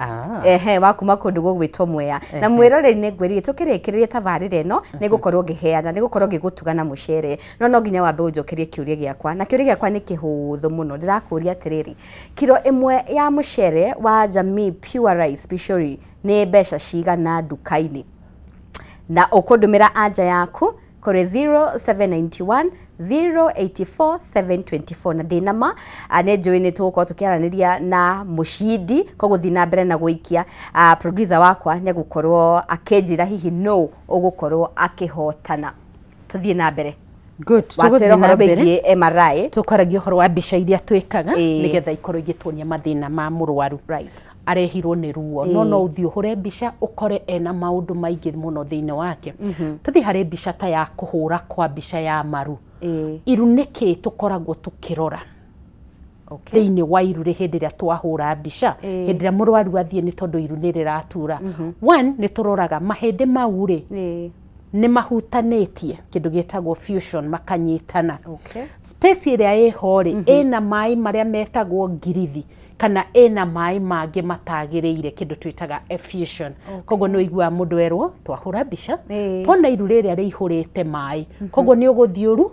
Ehe, wa kuma kũndũ gũgwĩtwo Mwea. Na mwĩroreri nĩ ngwĩrire tũkĩrĩkĩrĩria tabarĩra ĩno nĩ ngũkorwo ngĩheana, nĩ ngũkorwo ngĩgũtuga na mũcere, no nginya wambe ũnjokerie kĩũria gĩakwa, na kĩũria gĩakwa nĩ kĩhũthũ mũno. Ndĩrakũria atĩrĩrĩ, kiro ĩmwe ya mũcere wa Jamii Pure Rice Pishori nĩ mbeca cigana nduka-inĩ? Na ũkũndũmĩra anja yaku Kũrĩ 0791 084 724 na ndĩna ma nĩ njũĩ nĩ tũgũkorwo tũkĩaranĩria na mũcindi, koguo thiĩ na mbere na gũikia. Producer wakwa nĩ egũkorwo akĩnjĩra hihi no ũgũkorwo akĩhotana. Tũthiĩ na mbere. Good. Watwĩra ũhoro wĩgiĩ MRI. Tũkwaragia ũhoro wa mbica iria twĩkaga nĩgetha ikorwo igĩtuonia mathĩna ma mũrwaru. Right. Arehirwo nĩ ruo no no ũthiĩ ũhũre mbica ũkore ena maũndũ maingĩ mũno thĩinĩ wake. Tũthiĩ harĩ mbica ta ya kũhũra kwa mbica ya maru. Iru nĩkĩ tũkoragwo tũkĩrora thĩinĩ wa iru rĩ hĩndĩ ĩrĩa twahũra mbica, hĩndĩ ĩrĩa mũrwaru athiĩ nĩ tondũ iru nĩ rĩratura. One, nĩ tũroraga mahĩndĩ mau rĩ nĩ mahutanĩtie kĩndũ gĩtagwo fusion, makanyitana. Space ĩrĩa ĩho rĩ ĩna maĩ marĩa metagwo ngirithi kana ĩna maĩ mangĩ matagĩrĩire, kĩndũ twĩtaga effusion. Koguo nĩ ũiguaga mũndũ erwo twahũra mbica tuona iru rĩrĩa rĩihũrĩte maĩ, koguo nĩ ũgũthiĩ ũru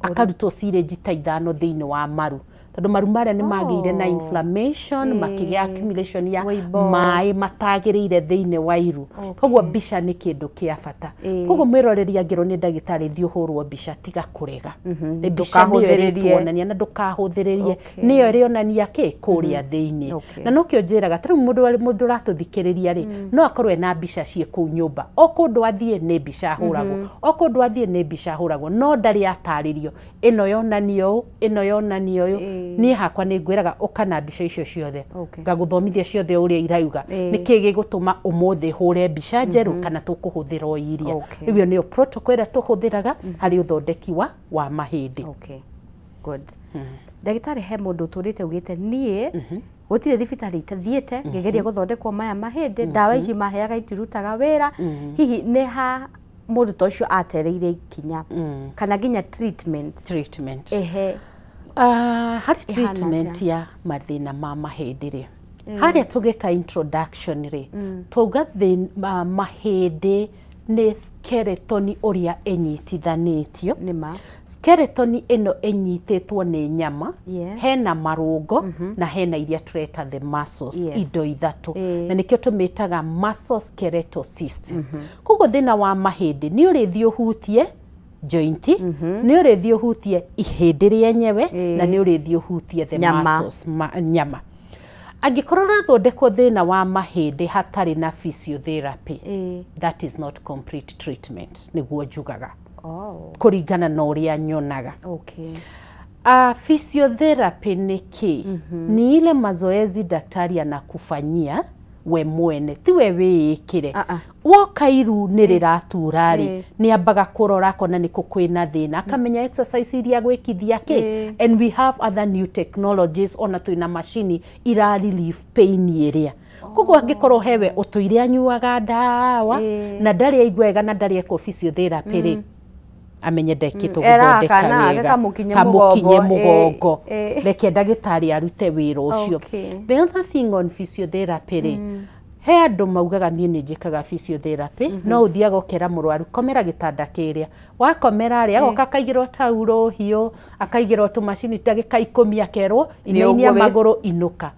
akarutwo syringe ta 5 thĩinĩ wa maru, tondũ maru marĩa nĩ magĩire na inflammation, makĩgĩa accumulation ya maĩ matagĩrĩire thĩinĩ wa iru. Koguo mbica nĩ kĩndũ kĩa bata. Koguo mwĩroreri angĩrwo nĩ ndagĩtarĩ thiĩ ũhũrwo mbica, tiga kũrega. Mbica nĩyo ĩrĩtuonania na ndũkahũthĩrĩrie, nĩyo ĩrĩonania kĩ kũrĩa thĩinĩ. Na nokĩo njĩraga ta rĩu mũndũ ũratũthikĩrĩria rĩ no akorwo ena mbica ciĩ kũu nyũmba, o kũndũ athiĩ nĩ mbica ahũragwo, o kũndũ athiĩ nĩ mbica ahũragwo, no ndarĩ atarĩrio ĩno yonanio ũũ, ĩno yonanio ũyũ. Niĩ hakwa nĩ ngwĩraga ũka na mbica icio ciothe, ngagũthomithia ciothe ũrĩa irauga, nĩkĩ gĩgũtũma ũmũthĩ hũre mbica njerũ kana tũkũhũthĩra o iria. Rĩu ĩyo nĩyo protocol ĩrĩa tũhũthĩraga harĩ ũthondeki wa mahĩndĩ. Good. Ndagĩtarĩ, he mũndũ ũtũrĩte ugĩte niĩ gũtirĩ thibitarĩ itathiĩte ngĩgeria gũthondekwo maya mahĩndĩ, ndawa ici maheaga itirutaga wĩra, hihi nĩ ha mũndũ ta ũcio atereire ikinya kana nginya treatment? Ehe. Harĩ treatment ya mathĩna ma mahĩndĩ rĩ, harĩa tũgĩka introduction rĩ, twauga mahĩndĩ nĩ skeleton ũrĩa ĩnyitithanĩtio. Skeleton ĩno ĩnyitĩtwo nĩ nyama, hena marũngo na hena iria tũreta the muscles, indo ithatũ, na nĩkĩo tũmĩtaga muscle skeletal system. Koguo thĩna wa mahĩndĩ nĩ ũrĩthiĩ ũhutie joint, nĩ ũrĩthiĩ ũhutie ihĩndĩ rĩenyewe, na nĩ ũrĩthiĩ ũhutie the muscles, nyama. Angĩkorwo ũrathondekwo thĩna wa mahĩndĩ hatarĩ na physiotherapy, that is not complete treatment, nĩguo njugaga, kũringana na ũrĩa nyonaga. Physiotherapy nĩ kĩ? Ni ile mazoezi daktari anakufanyia we mwene, tiwe wĩĩkĩre. Woka iru nĩ rĩratura rĩ, nĩ ambaga kũrora akona nĩkũ kwĩna thĩna, akamenya exercise iria gwĩkithia kĩ. And we have other new technologies, ona twĩna macini ira relieve pain ĩrĩa. Koguo angĩkorwo hewe ũtũire anyuaga ndawa na ndarĩ aigua wega na ndarĩ ekwo physiotherapy rĩ, amenye ndekĩtwo gũthondeka wega, kamũkinye mũgongo, reke ndagĩtarĩ arute wĩra ũcio. The other thing on physiotherapy rĩ, he andũ maugaga niĩ nĩ njĩkaga physiotherapy, no ũthiaga ũkera mũrwaru komera gĩtanda kĩrĩa, wakomera rĩ agoka akaigĩrwo tauro hiũ, akaigĩrwo tũmacini ndagĩka 10 akerwo inainia magũrũ inũka.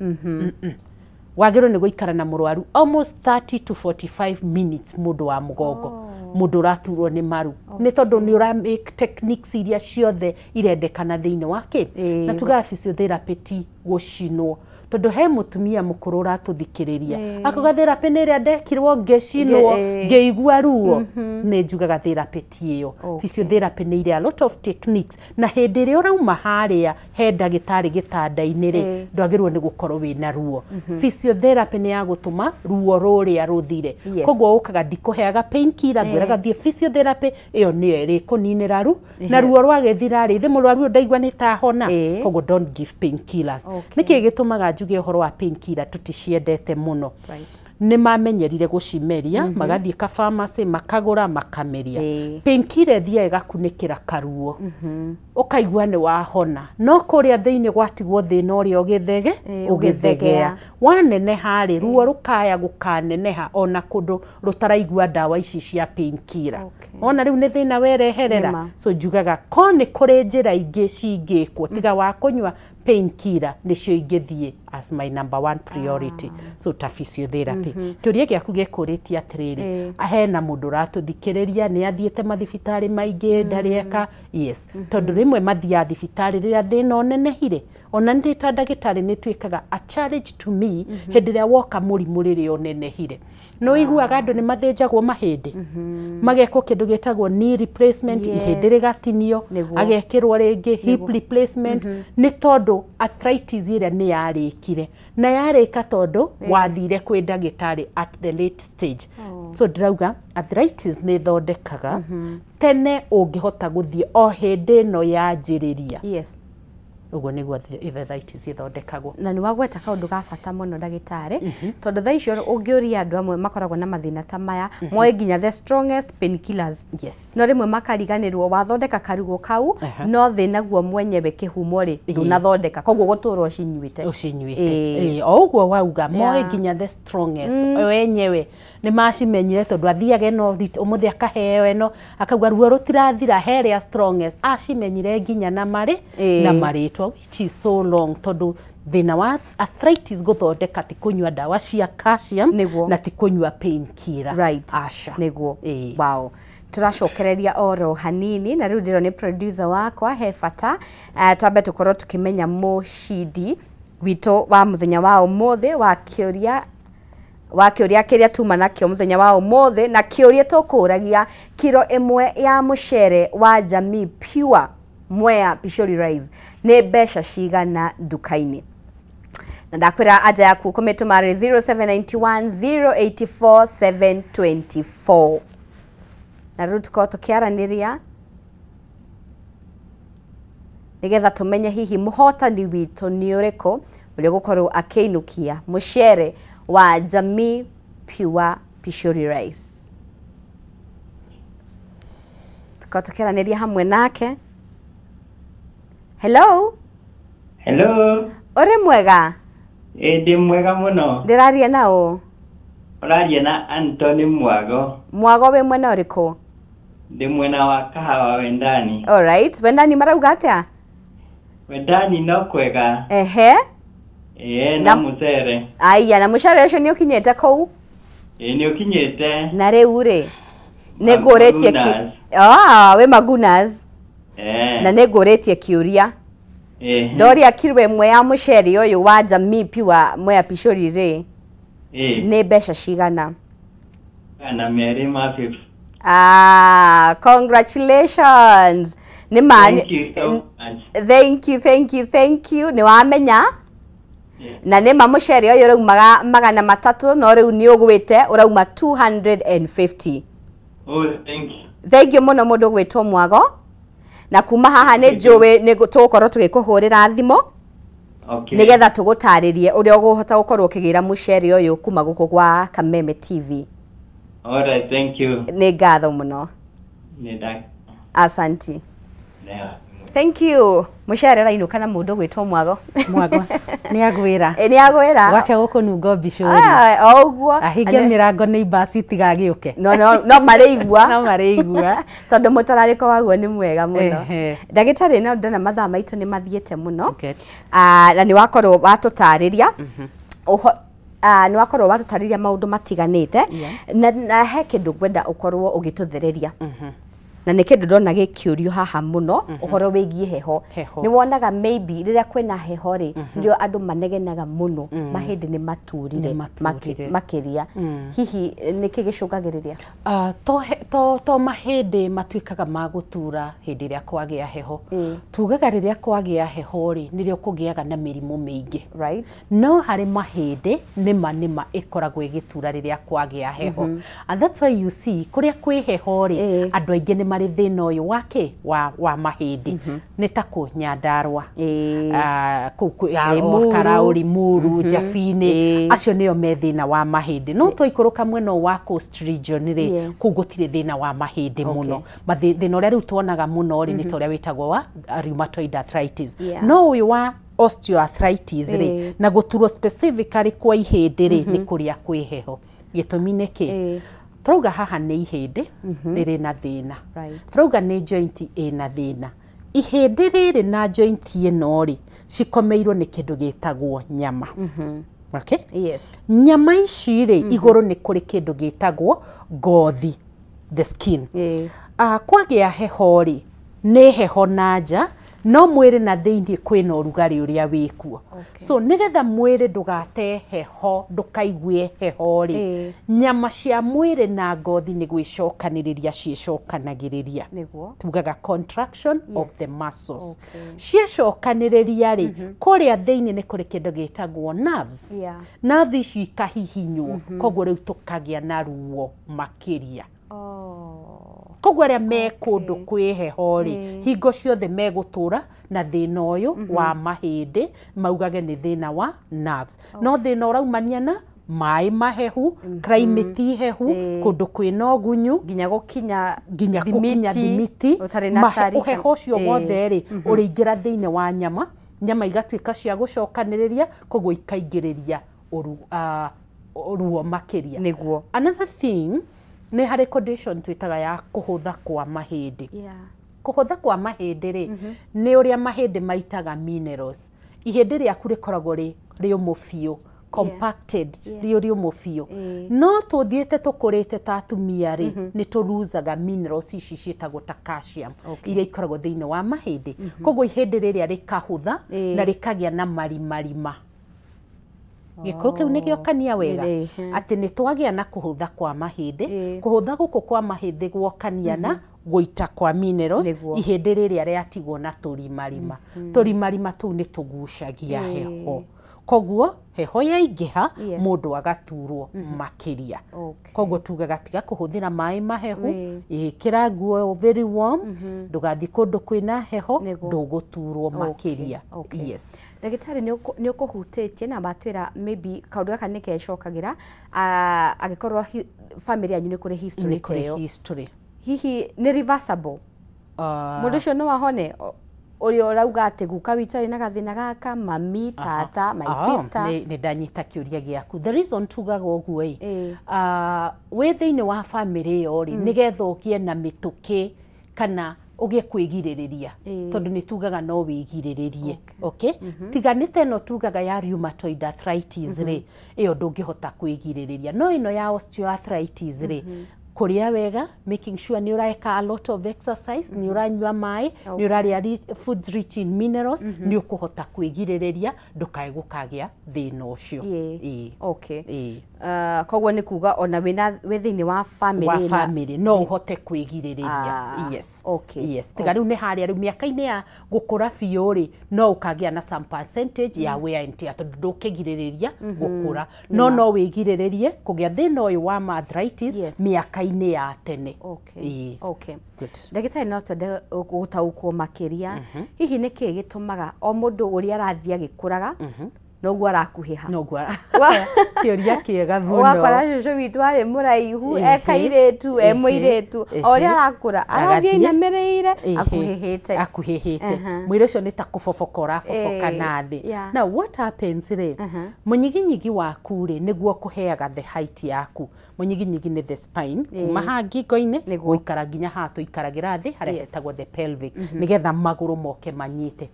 Wagĩrĩirwo nĩ gũikara na mũrwaru almost 30 to 45 minutes, mũndũ wa mũgongo, mũndũ ũraturwo nĩ maru, nĩ tondũ nĩ ũra make techniques iria ciothe irendekana thĩinĩ wa kĩ. Na tugaga physiotherapy ti gũcinwo, tondũ he mũtumia mũkũrũ ũratũthikĩrĩria akauga therapy nĩ ĩrĩa ndekirwo ngĩcinwo ngĩigua ruo. Nĩ njugaga therapy ti ĩyo. Physiotherapy nĩ ĩrĩ a lot of techniques, na hĩndĩ ĩrĩa ũrauma harĩa he ndagĩtarĩ gĩtanda-inĩ rĩ, ndwagĩrĩirwo nĩ gũkorwo wĩna ruo. Physiotherapy nĩ ya gũtũma ruo rũrĩa rũthire. Koguo ũkaga ndikũheaga painkiller, ngwĩraga thiĩ physiotherapy, ĩyo nĩyo ĩrĩkũninĩra ru, na ruo rwagĩthira rĩ, thĩ mũrwaru ũyũ ndaigua nĩ tahona. Koguo don't give painkillers. Nĩkĩ gĩtũmaga njuge ũhoro wa painkiller tũticiendete mũno? Nĩ mamenyerire gũcimeria, magathiĩ ka pharmacy makagũra makameria. Painkiller ĩthiaga ĩgakunĩkĩra karuo, ũkaigua nĩ wahona, no kũrĩa thĩinĩ gwatigwo thĩna ũrĩa ũgĩthege ũgĩthegea, waneneha rĩ, ruo rũkaya gũkaneneha ona kũndũ rũtaraigua ndawa ici cia painkiller. Ona rĩu nĩ thĩna wereherera. So njugaga ko nĩ kũrĩ njĩra ingĩ cingĩkwo tiga wa kũnyua Painkiller nĩcio ingĩthiĩ as my number one priority. So ta physiotherapy. Kĩũria gĩaku gĩkũrĩtie atĩrĩrĩ, hena mũndũ ũratũthikĩrĩria nĩ athiĩte mathibitarĩ maingĩ ndarĩ eka. Yes, tondũ rĩmwe mathiaga thibitarĩ rĩrĩa thĩna ũnenehire. Ona ndĩ ta ndagĩtarĩ nĩ tuĩkaga a challenge to me hĩndĩ ĩrĩa woka mũrimũ rĩrĩa ũnenehire. Nĩ ũiguaga andũ nĩ mathĩnjagwo mahĩndĩ, magekwo kĩndũ gĩtagwo knee replacement, ihĩndĩ rĩgatinio, agekĩrwo rĩngĩ hip replacement, nĩ tondũ arthritis ĩrĩa nĩ yarĩkire na yarĩka tondũ wathire kwĩ ndagĩtarĩ at the late stage. So ndĩrauga arthritis nĩ ĩthondekaga tene ũngĩhota gũthiĩ o hĩndĩ ĩno yanjĩrĩria. Ũguo nĩguo arthritis ĩthondekagwo. Na nĩ wagweta kaũndũ ga bata mũno, ndagĩtarĩ, tondũ thaa icio ũngĩũria andũ amwe makoragwo na mathĩna ta maya, moĩ nginya the strongest painkillers, no rĩmwe makariganĩrwo wathondeka karugo kau, no thĩna guo mwenyewe kĩhumo rĩ ndũnathondeka, koguo gũtũra ũcinyuĩte. Ũcinyuĩte. Ĩĩ, o ũguo wauga, moĩ nginya the strongest wenyewe nĩ macimenyire, tondũ athiaga ĩno ũmũthĩ akaheo ĩno, akauga ruo rũtirathira, herĩa strongest acimenyire nginya na marĩ na marĩtwa, which is so long, tondũ thĩna wa arthritis gũthondeka ti kũnyua ndawa cia calcium na ti kũnyua painkiller. Aca. Nĩguo. Wow, tũracokereria oro hanini, na rĩu ndĩro nĩ producer wakwa he bata twambe tũkorwo tũkĩmenya mũcindi witũ wa mũthenya wa ũmũthĩ wa kĩũria kĩrĩa tuma nakĩo mũthenya wa ũmũthĩ. Na kĩũria tũkũragia, kiro ĩmwe ya mũcere wa Jamii Pure Mwea Pishori Rice nĩ mbeca cigana nduka-inĩ? Na ndakwĩra anja yaku kũmĩtũma rĩ 0791 084 724. Na rĩu tũkorwo tũkĩaranĩria nĩgetha tũmenye hihi mũhotani witũ nĩ ũrĩkũ ũrĩa ũgũkorwo akĩinũkia mũcere wa Jamii Pure Pishori Rice. Tũkorwo tũkĩaranĩria hamwe nake. Hello. Hello. Ũrĩ mwega? Ĩ, ndĩ mwega mũno. Ndĩraria na ũ? Ũraria na Anthony Mwago. Mwago, wĩ mwena ũrĩkũ? Ndĩ mwena wa Kahawa Wendani. Alright, Wendani marauga atĩa? Wendani no kwega. Ĩĩ, na mũcere. Aya, na mũcere ũcio nĩ ũkinyĩte kũu? Ĩĩ, nĩ ũkinyĩte. Na rĩu rĩ, nĩ ngũrĩtie Magunas. Ah, wĩ Magunas? Ĩĩ. Na nĩ ngũrĩtie kĩũria. Ndoria, kiro ĩmwe ya mũcere ũyũ wa Jamii Pure Mwea Pishori rĩ, nĩ mbeca cigana? 250. Ah, congratulations. Nĩ ma. Thank you so much. Thank you, thank you, thank you. Nĩ wamenya na nĩ ma mũcere ũyũ ũraumaga 300, no rĩu nĩ ũgwĩte ũrauma 250. Oh, thank you. Thank you mũno, mũndũ gwĩtwo Mwago, na kuma haha nĩ njũĩ nĩ tũgũkorwo tũgĩkũhũrĩra thimũ nĩgetha tũgũtarĩrie ũrĩa ũgũhota gũkorwo ũkĩgĩra mũcere ũyũ kuma gũkũ gwa Kameme TV. All right, thank you. Nĩ ngatho mũno. Nĩ nda. Asanti. Yeah. Thank you. Mũcere ũrainũka na mũndũ gwĩtwo Mwago. Mwago nĩ agwĩra. Ĩ, nĩ agwĩra. Gwake gũkũnunga mbicũri. Ah, o ũguo. Ahinge mĩrango nĩ imbasi itigagĩũke. No marĩigua. No marĩigua. Tondũ mũtararĩko waguo nĩ mwega mũno. Ndagĩtarĩ, no ndona mathaa maitũ nĩ mathiĩte mũno. Ah, na nĩ wakorwo watũtarĩria nĩ wakorwo watũtarĩria maũndũ matiganĩte, na he kĩndũ ngwenda ũkorwo ũgĩtũthereria, na nĩ kĩndũ ndona gĩkĩũrio haha mũno, ũhoro wĩgiĩ heho. Heho. Nĩ wonaga maybe rĩrĩa kwĩna heho rĩ, nĩrĩo andũ manegenaga mũno, mahĩndĩ nĩ maturire Nĩ maturire. makĩria. Hihi nĩkĩ gĩcũngagĩrĩria? Ah, to mahĩndĩ matuĩkaga ma gũtura hĩndĩ ĩrĩa kwagĩa heho. Tugaga rĩrĩa kwagĩa heho rĩ, nĩrĩo kũgĩaga na mĩrimũ mĩingĩ. No harĩ mahĩndĩ nĩma nĩma ĩkoragwo ĩgĩtura rĩrĩa kwagĩa heho, and that's why you see kũrĩa kwĩ heho rĩ, andũ aingĩ nĩ marĩ thĩna ũyũ wa kĩ wa mahĩndĩ, nĩ ta kũ Nyandarua, kũu Limuru. Karau, Limuru, Njabinĩ, acio nĩo me thĩna wa mahĩndĩ. No twaikũrũka mwena ũyũ wa Coast region rĩ, kũu gũtirĩ thĩna wa mahĩndĩ mũno. Thĩna ũrĩa rĩu tuonaga mũno rĩ, nĩ ta ũrĩa wĩtagwo wa rheumatoid arthritis. No ũyũ wa osteoarthritis rĩ, na gũturwo specifically kwa ihĩndĩ rĩ, nĩ kũrĩa kwĩ heho. Gĩtũmi nĩ kĩ? Tũrauga haha nĩ ihĩndĩ rĩrĩ na thĩna, tũrauga nĩ joint ĩna thĩna. Ihĩndĩ rĩrĩ na joint ĩno rĩ, Cikomeirwo nĩ kĩndũ gĩtagwo nyama. Okay? Yes. Nyama ici rĩ, igũrũ nĩ kũrĩ kĩndũ gĩtagwo ngothi, the skin. Kwagĩa heho rĩ, nĩ heho na nja, no mwĩrĩ na thĩinĩ kwĩna ũrugarĩ ũrĩa wĩkuo. So nĩgetha mwĩrĩ ndũgate heho, ndũkaigue heho rĩ, nyama cia mwĩrĩ na ngothi nĩ gwĩcokanĩrĩria ciĩcokanagĩrĩria. Nĩguo. Tugaga contraction of the muscles. Ciacokanĩrĩria rĩ, kũrĩa thĩinĩ nĩ kũrĩ kĩndũ gĩtagwo nerves. Nerves ici ikahihinywo, koguo rĩu tũkagĩa na ruo makĩria. Koguo arĩa me kũndũ kwĩ heho rĩ, hingo ciothe megũtũra na thĩna ũyũ wa mahĩndĩ, maugage nĩ thĩna wa nerves. No thĩna ũraumania na maĩ mahehu, climate hehu, kũndũ kwĩna ũgunyu, nginya gũkinya thimiti, ũheho ũcio wothe rĩ, ũrĩingĩra thĩinĩ wa nyama, nyama igatuĩka cia gũcokanĩrĩria, koguo ikaingĩrĩria ruo makĩria. Nĩguo. Another thing, nĩ harĩ condition twĩtaga ya kũhũtha kwa mahĩndĩ. Kũhũtha kwa mahĩndĩ rĩ, nĩ ũrĩa mahĩndĩ maitaga minerals. Ihĩndĩ rĩaku rĩkoragwo rĩ rĩũmũ biũ, compacted, rĩ rĩũmũ biũ. No tũthiĩte tũkũrĩte ta atumia rĩ, nĩ tũruzaga minerals ici ciĩtagwo ta calcium, iria ikoragwo thĩinĩ wa mahĩndĩ. Koguo ihĩndĩ rĩrĩa rĩkahũtha na rĩkagĩa na marimarima. Gĩkũyũ kĩu nĩgĩokania wega atĩ nĩ twagĩa na kũhũtha kwa mahĩndĩ. Kũhũtha gũkũ kwa mahĩndĩ gwokania na gũita kwa minerals, ihĩndĩ rĩrĩa rĩatigwo na tũrimarima. Tũrimarima tũu nĩ tũgucagia heho. Koguo heho yaingĩha, mũndũ agaturwo makĩria. Koguo tugaga tiga kũhũthĩra maĩ mahehu, ĩkĩra nguo very warm, ndũgathiĩ kũndũ kwĩna heho, ndũgũturwo makĩria. Yes. Ndagĩtarĩ nĩ ũkũhutĩtie na matwĩra maybe kaũndũ gaka nĩ kecokagĩra angĩkorwo family yanyu nĩ kũrĩ history ta ĩyo. Hihi nĩ reversible? Mũndũ ũcio no ahone? Ũrĩa ũrauga atĩ guka witũ arĩ na gathĩna gaka, mami, tata, my sister. Nĩ ndanyita kĩũria gĩaku. The reason tugaga ũguo ĩ, wĩ thĩinĩ wa family ĩyo rĩ, nĩgetha ũgĩe na mĩtũkĩ kana ũgĩe kwĩgirĩrĩria, tondũ nĩ tugaga no wĩgirĩrĩrie. Okay? Tiga nĩ ta ĩno tugaga ya rheumatoid arthritis rĩ, ĩyo ndũngĩhota kwĩgirĩrĩria. No ĩno ya osteoarthritis rĩ, kũrĩa wega, making sure nĩ ũreka a lot of exercise, nĩ ũranyua maĩ, nĩ ũrarĩa foods rich in minerals, nĩ ũkũhota kwĩgirĩrĩria ndũkae gũkagĩa thĩna ũcio. Okay. Koguo nĩ kuga ona wĩ thĩinĩ wa family, wa family no ũhote kwĩgirĩrĩria. Yes. Okay. Yes. Tiga rĩu nĩ harĩa rĩu mĩaka-inĩ ya gũkũra biũ rĩ, no ũkagĩa na some percentage ya wear and tear, tondũ ndũkĩgirĩrĩria gũkũra. No no wĩgirĩrĩrie kũgĩa thĩna ũyũ wa arthritis mĩaka-inĩ ya tene. Okay. Okay. Ndagĩtarĩ no twende gũtaũkwo makĩria, hihi nĩ kĩĩ gĩtũmaga o mũndũ ũrĩa arathiĩ agĩkũraga noguo arakuhĩha? Noguo kĩũria kĩega mũno. Ũgakora cũcũ witũ arĩ mũraihu, e kairĩtu, e mũirĩtu, o ũrĩa arakũra arathiĩ ainamĩrĩire akuhĩhĩte. Akuhĩhĩte. Mwĩrĩ ũcio nĩ ta kũboboka ũraboboka na thĩ. Now what happens rĩ, mũnyiginyigi waku rĩ, nĩguo kũheaga the height yaku. Mũnyiginyigi nĩ the spine, kuma haha ngingo-inĩ gũikara nginya haha tũikaragĩra thĩ harĩa hetagwo the pelvic, nĩgetha magũrũ moke manyite.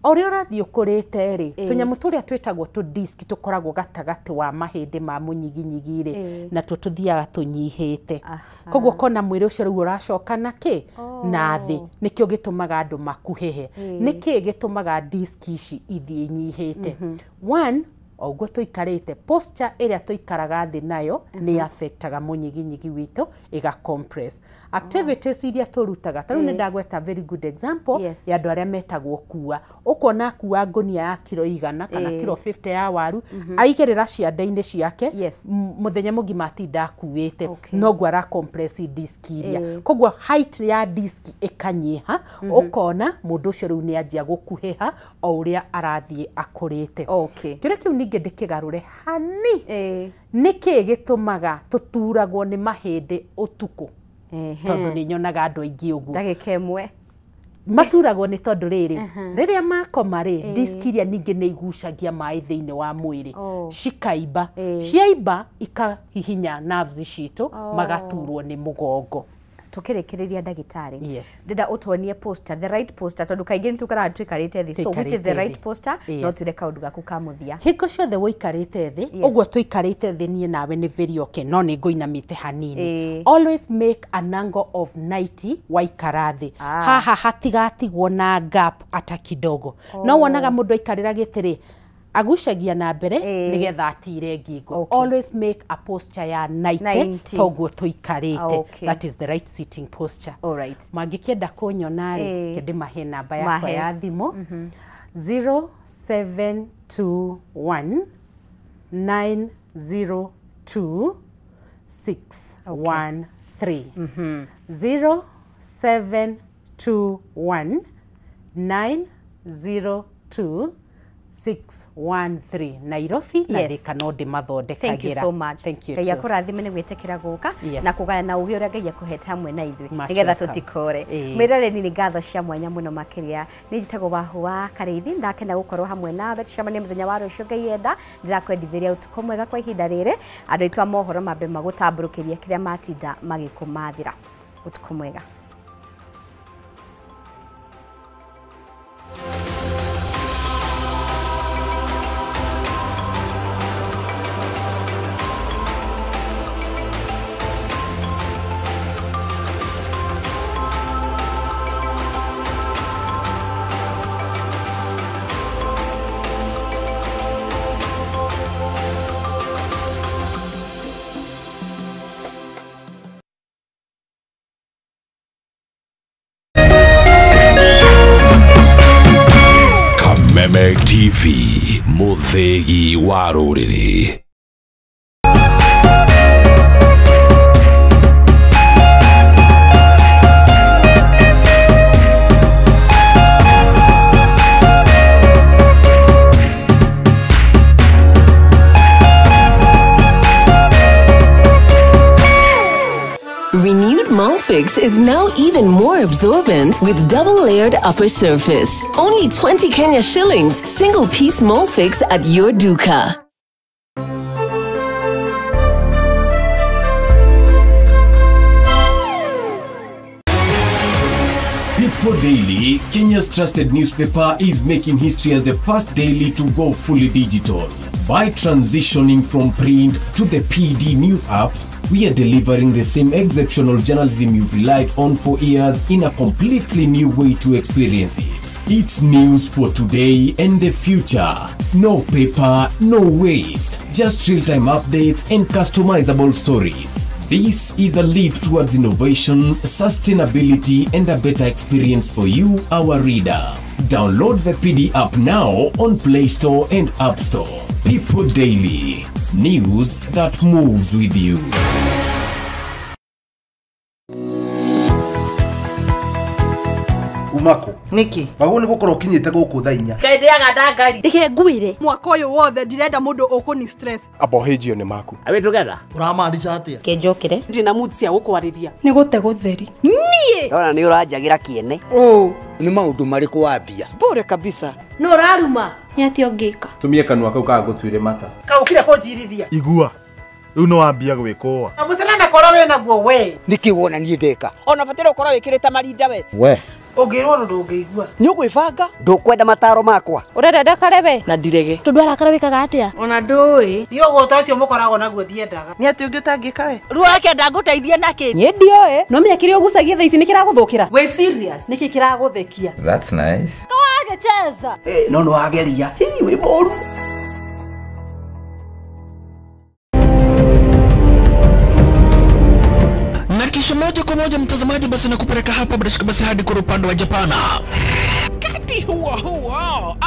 Ũrĩa ũrathiĩ ũkũrĩte rĩ, tũnyamũ tũrĩa twĩtagwo tũ disc tũkoragwo gatagatĩ wa mahĩndĩ ma mũnyiginyigi rĩ, natuo tũthiaga tũnyihĩte. Koguo ũkona mwĩrĩ ũcio rĩu ũracoka na kĩ? Na thĩ. Nĩkĩo gĩtũmaga andũ makuhĩhe. Nĩkĩĩ gĩtũmaga disc ici ithiĩ inyihĩte? One, o ũguo tũikarĩte, posture ĩrĩa tũikaraga thĩ nayo nĩ affectaga mũnyiginyigi witũ, ĩga compress. Activities iria tũrutaga, ta rĩu nĩ ndagweta very good example ya andũ arĩa metagwo kua. Ũkona akua ngũnia ya kiro 100 kana kiro 50 ya waru, aigĩrĩra ciande-inĩ ciake, mũthenya mũgima atinda akuĩte, noguo ara compress disc iria. Koguo height ya disc ĩkanyiha, ũkona mũndũ ũcio rĩu nĩ anjia gũkuhĩha o ũrĩa arathiĩ akũrĩte. Kĩũria kĩu ningĩ ndĩkĩgarũre hani, nĩkĩĩ gĩtũmaga tũturagwo nĩ mahĩndĩ ũtukũ? Tondũ nĩ nyonaga andũ aingĩ ũguo. Ndagĩka ĩmwe. Maturagwo nĩ tondũ rĩrĩ, rĩrĩa makoma rĩ, disc iria ningĩ nĩ igucagia maĩ thĩinĩ wa mwĩrĩ, cikaimba. Ciaimba ikahihinya nerves citũ, magaturwo nĩ mũgongo. Tukĩrĩkĩrĩria ndagĩtarĩ, Yes. ndĩrenda ũtuonie poster, the right poster, tondũ kaingĩ nĩ tũkaraga tũikarĩte thĩ, so which is the Tũikarĩte right thĩ. poster? Yes. No twĩre kaũndũ gaku ka mũthia. Hingo ciothe wũikarĩte thĩ, ũguo tũikarĩte thĩ niĩ nawe nĩ very okay, no nĩ ngũinamĩte hanini. Always make an angle of 90 waikara thĩ. Haha hatigatigwo na gap ata kidogo. No wonaga mũndũ aikarĩra gĩtĩ rĩ, agucagia na mbere nĩgetha atire ngingo. Always make a posture ya 90, 90. toguo tũikarĩte. Okay. That is the right sitting posture. Alright. Mangĩkĩenda kũnyona rĩ, Ĩĩ. ke ndĩmahe namba yakwa Mahe. ya thimũ, 0721 902 613, 0721 902 613, Nairobi na Thika no ndĩmathondekagĩra. Thank you so much. Thank you Ngai too. akũrathime nĩ gwĩtĩkĩra gũka Yes. na kũgayana ũgĩ ũrĩa Ngai akũhete hamwe na ithuĩ Much nĩgetha welcome. tũtikore. Ĩĩ. Mwĩroreri, nĩ ngatho cia mwanya mũno makĩria. Nĩ njĩtagwo Wahu wa Karĩithi, ndakena gũkorwo hamwe nawe. Tũcemanie mũthenya wa rũciũ Ngai enda. Ndĩrakwendithĩria ũtukũ mwega. Kwa ihinda rĩrĩ, andũ aitũ a mohoro mambe magũtambũrũkĩria kĩrĩa matinda magĩkũmathĩra. Ũtukũ mwega. Kameme TV, mũthĩgi wa rũrĩrĩ. Renewed Molfix is now even more absorbent with double-layered upper surface. Only 20 Kenya shillings, single-piece Molfix at your duka. People Daily, Kenya's trusted newspaper, is making history as the first daily to go fully digital. By transitioning from print to the PD News app, we are delivering the same exceptional journalism you've relied on for years in a completely new way to experience it. It's news for today and the future. No paper, no waste. Just real-time updates and customizable stories. This is a leap towards innovation, sustainability, and a better experience for you, our reader. Download the PD app now on Play Store and App Store. People Daily, news that moves with you. Umako niki waguo nĩ gũkorwo ũkinyĩte gũkũ thaa 4. Ngai ndangari. Reke ngwire mwaka ũyũ wothe ndirenda mũndũ ũkũni stress. Abohĩnjio nĩ maku. Are we together? Ũramaanisha atĩa? Kĩnjũkĩre. Ndina mood cia gũkwarĩria. Nĩ gũte gũtheri. Niĩ Ndona nĩ ũranjagĩra kĩene. Nĩ maũndũ marĩkũ wambia? Bure kabisa. No ũraruma. Nĩ atĩa ũngĩka? Tumie kanua kau kaga gũtuire mata. Kaũkire kũnjirithia. Igua rĩu no wambia gwĩkũa. Mũcene na korwo wĩ naguo we. Nĩkĩ wona niĩ ndeka? Ona bataire ũkorwo wĩkĩrĩte marinda we. We Ũngĩrwo ũndũ ndũngĩigua. Nĩ ũgwĩbanga? Ndũkwenda mataro makwa? Ũrenda ndakare we? Na ndirege. Tondũ arakara wĩkaga atĩa? Ona ndũĩ. Niĩ ũguo ũcio mũkoragwo naguo ndiendaga. Nĩ atĩ ũngĩ ũtangĩka we? Ruo akenda ngũteithie nakĩ? Niĩ ndioĩ. No menya kĩrĩa ũgucagia thaa ici nĩ kĩragũthũkĩra. Wĩ serious? Nĩkĩ kĩragũthekia? That's nice. Kawagĩcheza. No nĩ wageria. Hii wĩ mũru. Na kisha moja kwa moja mtazamaji, basi nakupeleka hapa bila basi hadi kwa upande wa Japana. Wakati huo huo,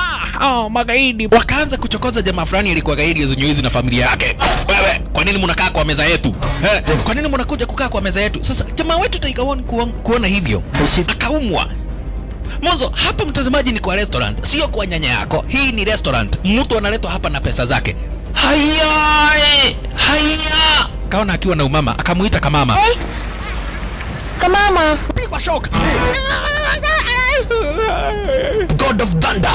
magaidi wakaanza kuchokoza jamaa fulani alikuwa gaidi zenye na familia yake. Wewe, kwa nini mnakaa kwa meza yetu? Kwa nini mnakuja kukaa kwa meza yetu? Sasa jamaa wetu Tiger One kuona hivyo akaumwa. Mwanzo hapa mtazamaji ni kwa restaurant, sio kwa nyanya yako. Hii ni restaurant. Mtu analetwa hapa na pesa zake. Haya! Haya! Kaona akiwa na umama, akamuita kamama. Hey. Kamama. Pigwa shock. God of Thunder.